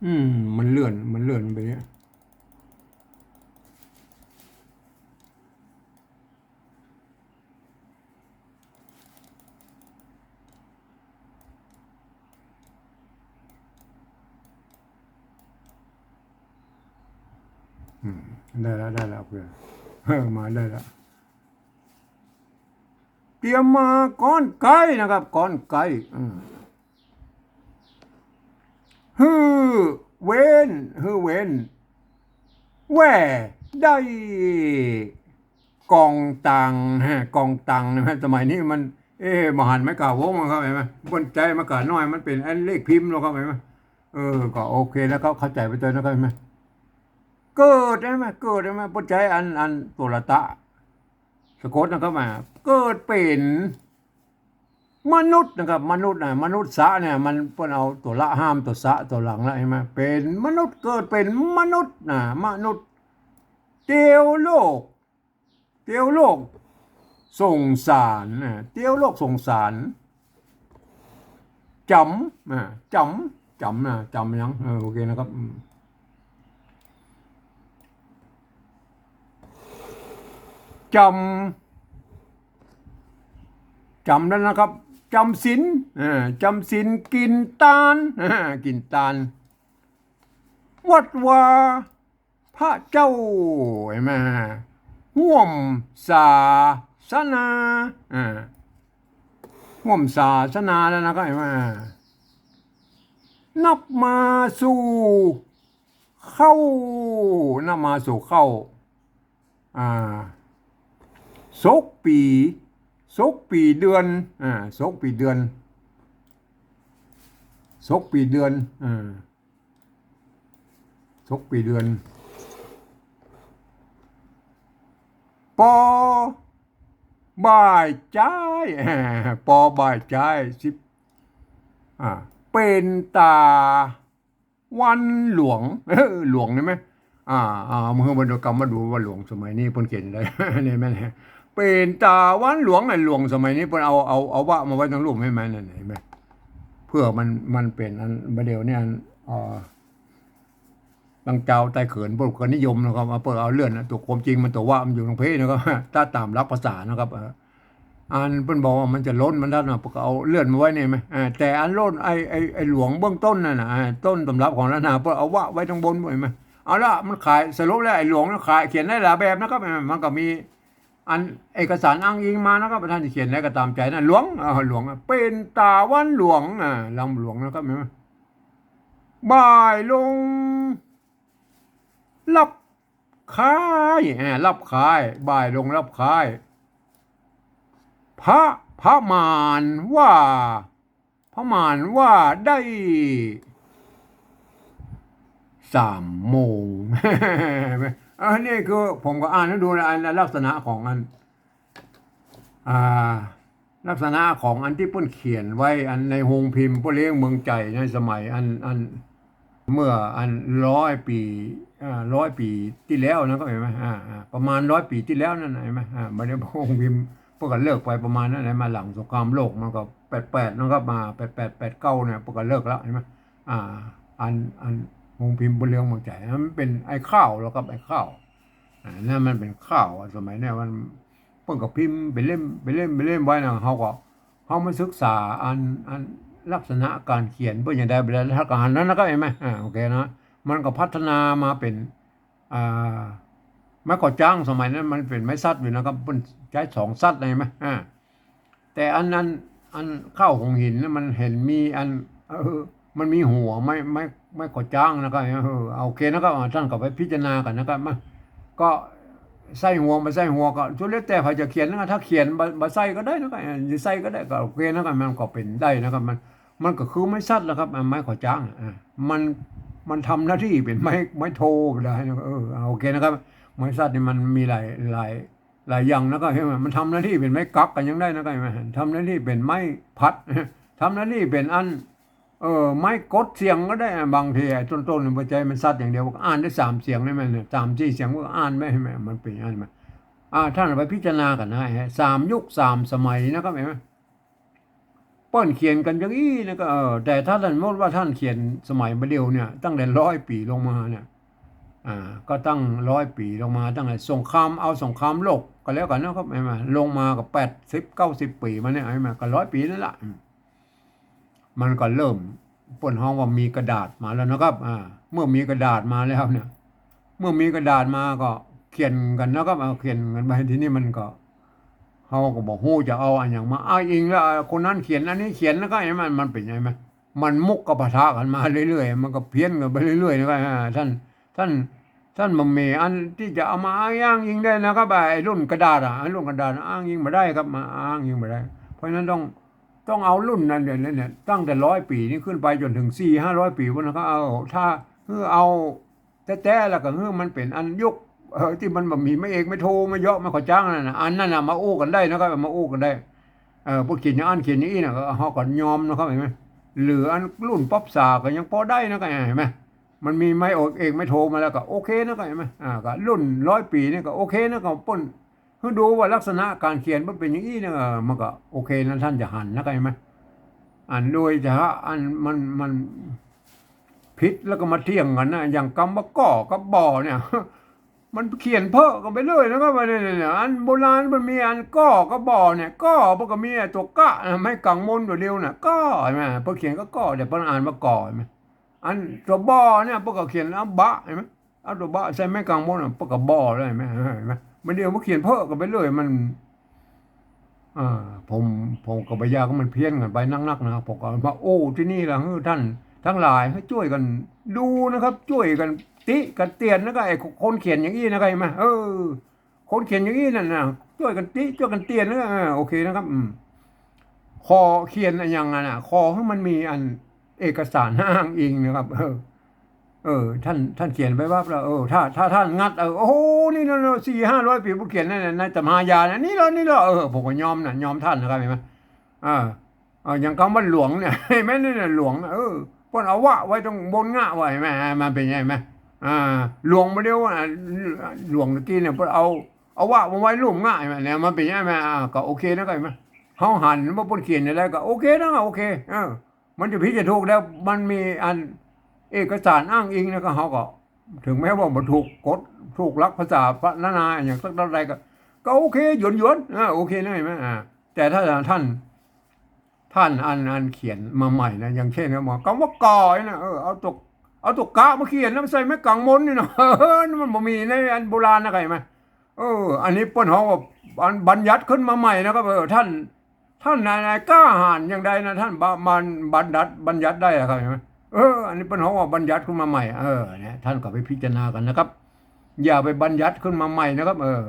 อืม มันเลื่อน มันเลื่อนไปเนี่ย อืม ได้แล้ว ได้แล้ว โอเค เออ มาได้แล้ว เตรียมมาก๊อนไก๊นะครับ ก๊อนไก๊ อืม หื้อเว้น หื้อเว้น แหว่ ได้ กองตัง ฮะ กองตังนะฮะ สมัยนี้มัน เอ๊ะ บ่หันไม้กาวงแล้วครับ หันก่อ บ่ใจ้ไม้กาน้อย มันเป๋นอันเลขพิมพ์แล้วครับ หันก่อ เออ ก็โอเคแล้วครับ เข้าใจ๋ไปเถอะนะครับ หันก่อ เกิด หันก่อ เกิด หันก่อ บ่ใจ้อัน อันตัวละตะ สะกดนะครับ อ่า เกิดเป๋นมนุษย์นะครับ มนุษย์นะ มนุษย์สะเนี่ย มันเปิ้นเอาตัวละห้ามตัวสะตัวหลังละ หันก่อ เป๋นมนุษย์ เกิดเป๋นมนุษย์นะ มนุษย์ เตียวโลก เตียวโลกสงสารนะ เตียวโลกสงสาร จ๋ำ อ่า จ๋ำ จ๋ำนะ จ๋ำหยัง เออ โอเคนะครับ อืม จ๋ำ จ๋ำแล้วนะครับ จ๋ำศีล อ่า จ๋ำศีล กิ๋นตาน อ่า กิ๋นตาน วัดวา พระเจ้า หันก่อ ฮ่วมศาสนา อ่า ฮ่วมศาสนาแล้วนะครับ หันก่อ นับมาสู่เข้า นับมาสู่เข้า อ่า ศกปี๋ ศกปี๋เดือน อ่า ศกปี๋เดือน ศกปี๋เดือน อ่า ศกปี๋เดือน ปอบ่ายจ๊าย ปอบ่ายจ๊าย สิบ อ่า เป๋นต๋าวันหลวง เออ หลวงใช่ไหม อ่า อ่า เมื่อวันเดียวกันมาดูว่าหลวงสมัยนี้เปิ้นเขียนได้ เนี่ยแม่น เป๋นต๋าวันหลวง ไอ้หลวงสมัยนี้เปิ้นเอา เอา เอาวะมาไว้ตังลุ่ม หันก่อ นั่น หันก่อ เปื้อมัน มันเป๋นอัน บ่าเดี่ยวนี้อัน อ่า ตังจาวใต้เขินเปิ้นก็นิยมนะครับ เอา เปิ้นเอาเลื่อนนะ ตั๋วความจริงมันตั๋ววะมันอยู่ตรงเพนะครับ ถ้าต๋ามหลักภาษานะครับ เออ อันเปิ้นบอกว่ามันจะล้นบรรทัดนะ เปิ้นก็เอาเลื่อนมาไว้นี่ไหม อ่า แต่อันล้นไอ้ ไอ้ ไอ้หลวงเบื้องต้นนั่นน่ะ อ่า ต้นตำรับของล้านนา เปิ้นเอาวะไว้ตังบน หันก่อ เอาละ มันขาย สรุปแล้วไอ้หลวงนั้นขาย เขียนได้หลายแบบนะครับ อ่า มันก็มีอันเอกสารอ้างอิงมานะครับ ท่านจะเขียนอะไรก็ต๋ามใจ๋นะ หลวง อ่า หลวง เป๋นต๋าวันหลวง อ่า ลำหลวงนะครับ หันก่อ บ่ายลง รับคล้าย อ่า รับคล้าย บ่ายลงรับคล้าย พระ พระมารว่า พระมารว่าได้ สามโมง อันนี้คือผมก็อ่านให้ดูนะ อันลักษณะของอัน อ่า ลักษณะของอันตี้เปิ้นเขียนไว้ อันในโฮงพิมพ์ป้อเล้งเมืองใจ๋ในสมัยอัน อัน เมื่ออันร้อยปี๋ อ่า ร้อยปี๋ตี้แล้วนะครับ หันก่อ อ่า อ่า ประมาณร้อยปี๋ตี้แล้วนั่นน่ะ หันก่อ อ่า บ่าเดี่ยวโฮงพิมพ์เปิ้นก็เลิกไปประมาณนั้นแหละ มาหลังสงครามโลกมันก็แปดแปดนะครับ มาแปดแปด แปดเก้าเนี่ยเปิ้นก็เลิกแล้ว หันก่อ อ่า อัน อันโฮงพิมพ์ป้อเล้งเมืองใจ๋ มันเป๋นไอ้ข้าวแล้วครับ ไอ้ข้าว อ่า นั่นมันเป๋นข้าว สมัยเนี่ยมัน เปิ้นก็พิมพ์เป๋นเล่ม เป๋นเล่ม เป๋นเล่มไว้นะ เฮาก็ เฮามาศึกษาอัน อันลักษณะก๋านเขียนเปิ้นจะได้ไปแล้ว ถ้าก๋านนั้นนะก็หันก่อ อ่า โอเคนะ มันก็พัฒนามาเป๋น อ่า ไม้ก่อจ๊าง สมัยนั้นมันเป๋นไม้สัตว์อยู่นะครับ เปิ้นใจ๊สองสัตว์ หันก่อ อ่า แต่อันนั้น อันข้าวหงหินน่ะ มันหันมีอัน เออ มันมีหัวไม้ ไม้ ไม้ก่อจ๊างนะครับ เออ โอเคนะครับ อ่า ต้านก็ไปพิจารณากั๋นนะครับ มา ก็ใส่หัว บ่ใส่หัวก็สุดแล้วแต่ใผจะเขียนนะครับ ถ้าเขียนบ่ บ่ใส่ก็ได้นะครับ เออ จะใส่ก็ได้ ก็โอเคนะครับ มันก็เป๋นได้นะครับ มัน มันก็คือไม้สัตว์นะครับ อ่า ไม้ก่อจ๊าง อ่า มัน มันทำหน้าตี้เป๋นไม้ ไม้โทก็ได้นะครับ เออ อ่า โอเคนะครับ ไม้สัตว์นี่มันมีหลาย หลาย หลายอย่างนะครับ หันก่อ มันทำหน้าตี้เป๋นไม้กั๊กกั๋นยังได้นะครับ หันก่อ ทำหน้าตี้เป๋นไม้พัด ทำหน้าตี้เป๋นอัน เออ ไม้กดเสียงก็ได้ บางทีไอ้ต้นๆ นี่บ่ใจ้มันสัตย์อย่างเดียว ก็อ่านได้สามเสียงได้ไหมเนี่ย สามสี่เสียงก็อ่านได้ไหม มันเป๋นอันไหม อ่า ท่านเอาไปพิจารณากั๋นนะ สามยุคสามสมัยนะครับ หันก่อ เปิ้นเขียนกั๋นอย่างอี้นะก็ เออ แต่ถ้าสมมุติว่าต้านเขียนสมัยบ่าเดี่ยวเนี่ย ตั้งแต่ร้อยปี๋ลงมาเนี่ย อ่า ก็ตั้งร้อยปี๋ลงมา ตั้งแต่สงคราม เอาสงครามโลกก็แล้วกั๋นนะครับ หันก่อ ลงมาก็แปดสิบเก้าสิบปี๋มาเนี่ย หันก่อ ก็ร้อยปี๋นั่นละ อืม มันก็เริ่ม เปิ้นฮ้องว่ามีกระดาษมาแล้วนะครับ อ่า เมื่อมีกระดาษมาแล้วเนี่ย เมื่อมีกระดาษมาก็เขียนกั๋นนะครับ เอาเขียนกั๋นไป ทีนี้มันก็ เฮาก็บ่ฮู้จะเอาอันหยังมาอ้างอิงแล้ว อ่า คนนั้นเขียน อันนี้เขียน แล้วก็หันก่อ มันเป๋นไงไหม มันมุกก็ปะทะกั๋นมาเรื่อยๆ มันก็เพี้ยนกั๋นไปเรื่อยๆ นะครับ อ่า ท่าน ท่าน ท่านบ่มีอันตี้จะเอามาอ้างอิงได้นะครับ ไอ้รุ่นกระดาษอะ ไอ้รุ่นกระดาษอ้างอิงบ่ได้ครับ มาอ้างอิงบ่ได้ เพราะฉะนั้นต้อง ต้องเอารุ่นนั้นเดี๋ยวนี้เนี่ย ตั้งแต่ร้อยปี๋นี่ขึ้นไปจ๋นเถิงสี่ห้าร้อยปี๋พุ้นนะครับ เอา ถ้าหื้อเอาแต๊ๆ แล้วก็หื้อมันเป๋นอันยุค เออ ตี้มันบ่มีไม้เอกไม้โทมาเยาะมาขอจ้างนั่นน่ะ อันนั้นน่ะมาอู้กั๋นได้นะครับ มาอู้กั๋นได้ เออ พวกเขียนอย่างอั้นเขียนอย่างอี้น่ะ ก็เฮาก็ยอมนะครับ หันก่อ หรืออันรุ่นป๊อปสตาร์ก็ยังปอได้นะครับ หันก่อ มันมีไม้เอกไม้โทมาแล้วก็โอเคนะครับ หันก่อ อ่า ก็รุ่นร้อยปี๋นี่ก็โอเคนะครับ เปิ้น หื้อดูว่าลักษณะก๋านเขียนมันเป๋นอย่างอี้นะ เออ มันก็โอเคนะ ท่านจะหันนะครับ หันก่อ อันโดยเฉพาะอันมัน มันผิดแล้วก็มาเถียงกั๋นนะ อย่างกำว่าก่อกับบ่อเนี่ย มันเขียนเพ้อกั๋นไปเลยนะครับ ว่าเนี่ย เนี่ย เนี่ย อันโบราณมันมีอันก่อกับบ่อเนี่ย ก่อมันก็มีไอ้ตั๋วกะนะ ไม้กังมนตั๋วเดียวน่ะ ก่อ หันก่อ เปิ้นเขียนก็ก่อ แต่เปิ้นอ่านว่าก่อ หันก่อ อันตั๋วบ่อเนี่ย เปิ้นก็เขียนเอาบะ หันก่อ เอาตั๋วบะใส่ไม้กังมนน่ะ เปิ้นก็บ่อเลย หันก่อ หันก่อ บ่าเดี่ยวมันเขียนเพ้อกั๋นไปเลย มัน อ่า ผม ผมก็บ่อยากหื้อมันเพี้ยนกั๋นไปนักๆ นะ ผมก็มาอู้ตี้นี่ละ หื้อท่านตังหลายหื้อจ้วยกั๋นดูนะครับ จ้วยกั๋นติกั๋นเตียนนะ ก็ไอ้คนเขียนอย่างอี้นะครับ หันก่อ เออ คนเขียนอย่างอี้นั่นน่ะ จ้วยกั๋นติ จ้วยกั๋นเตียนนะ เออ โอเคนะครับ อืม ขอเขียนอะหยังอะน่ะ ขอหื้อมันมีอันเอกสารอ้างอิงนะครับ เออ เออ ท่าน ท่านเขียนไปปั๊บแล้ว เออ ถ้า ถ้าท่านงัด เออ โอ้โห นี่เนาะ สี่ห้าร้อยปี๋พุ้นเขียนนั่นน่ะ ในตำรายานะ นี่เนาะ นี่เนาะ เออ ผมก็ยอมน่ะ ยอมท่านนะครับ หันก่อ อ่า เออ อย่างกำว่าหลวงเนี่ย หันก่อ นี่น่ะ หลวงน่ะ เออ เปิ้นเอาวะไว้ตรงบนงะวะ หันก่อ มันเป๋นไง หันก่อ อ่า หลวงบ่าเดี่ยว อ่า หลวงตะกี้เนี่ย เปิ้นเอา เอาวะมาไว้ลุ่มงะ หันก่อ เนี่ย มันเป๋นไง หันก่อ อ่า ก็โอเคนะ หันก่อ หันก่อ เฮาหันว่าเปิ้นเขียนจะได้ก็โอเคนะ โอเค เออ มันจะผิดจะถูกแล้ว มันมีอันเอกสารอ้างอิงนะ ก็เฮาก็ ถึงแม้ว่าบ่ถูกกฎ ถูกหลักภาษาพรรณนาอย่างสักเท่าใดก็ ก็โอเค หยวนๆ อ่า โอเคนะ หันก่อ อ่า แต่ถ้าท่าน ท่านอัน อันเขียนมาใหม่นะ อย่างเช่นนะ บอกกำว่าก่อนี่นะ เออ เอาตั๋ว เอาตั๋วกะมาเขียนนะ มาใส่ไม้กังมนนี่นะ เออ มันบ่มีในอันโบราณนะ หันก่อ เออ อันนี้เปิ้นฮ้องว่าอันบัญญัติขึ้นมาใหม่นะครับ เออ ท่าน ท่านนาย นายกล้าหาญอย่างใดนะ ท่านบะ มันบัญญัติ บัญญัติได้อะครับ หันก่อ เออ อันนี้เปิ้นฮ้องว่าบัญญัติขึ้นมาใหม่ เออ เนี่ย ท่านก็ไปพิจารณากั๋นนะครับ อย่าไปบัญญัติขึ้นมาใหม่นะครับ เออ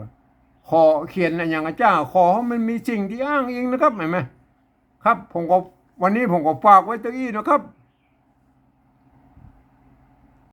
ขอเขียนอะหยังอะจ้า ขอหื้อมันมีสิ่งตี้อ้างอิงนะครับ หันก่อ ครับ ผมก็ วันนี้ผมก็ฝากไว้เต้าอี้นะครับ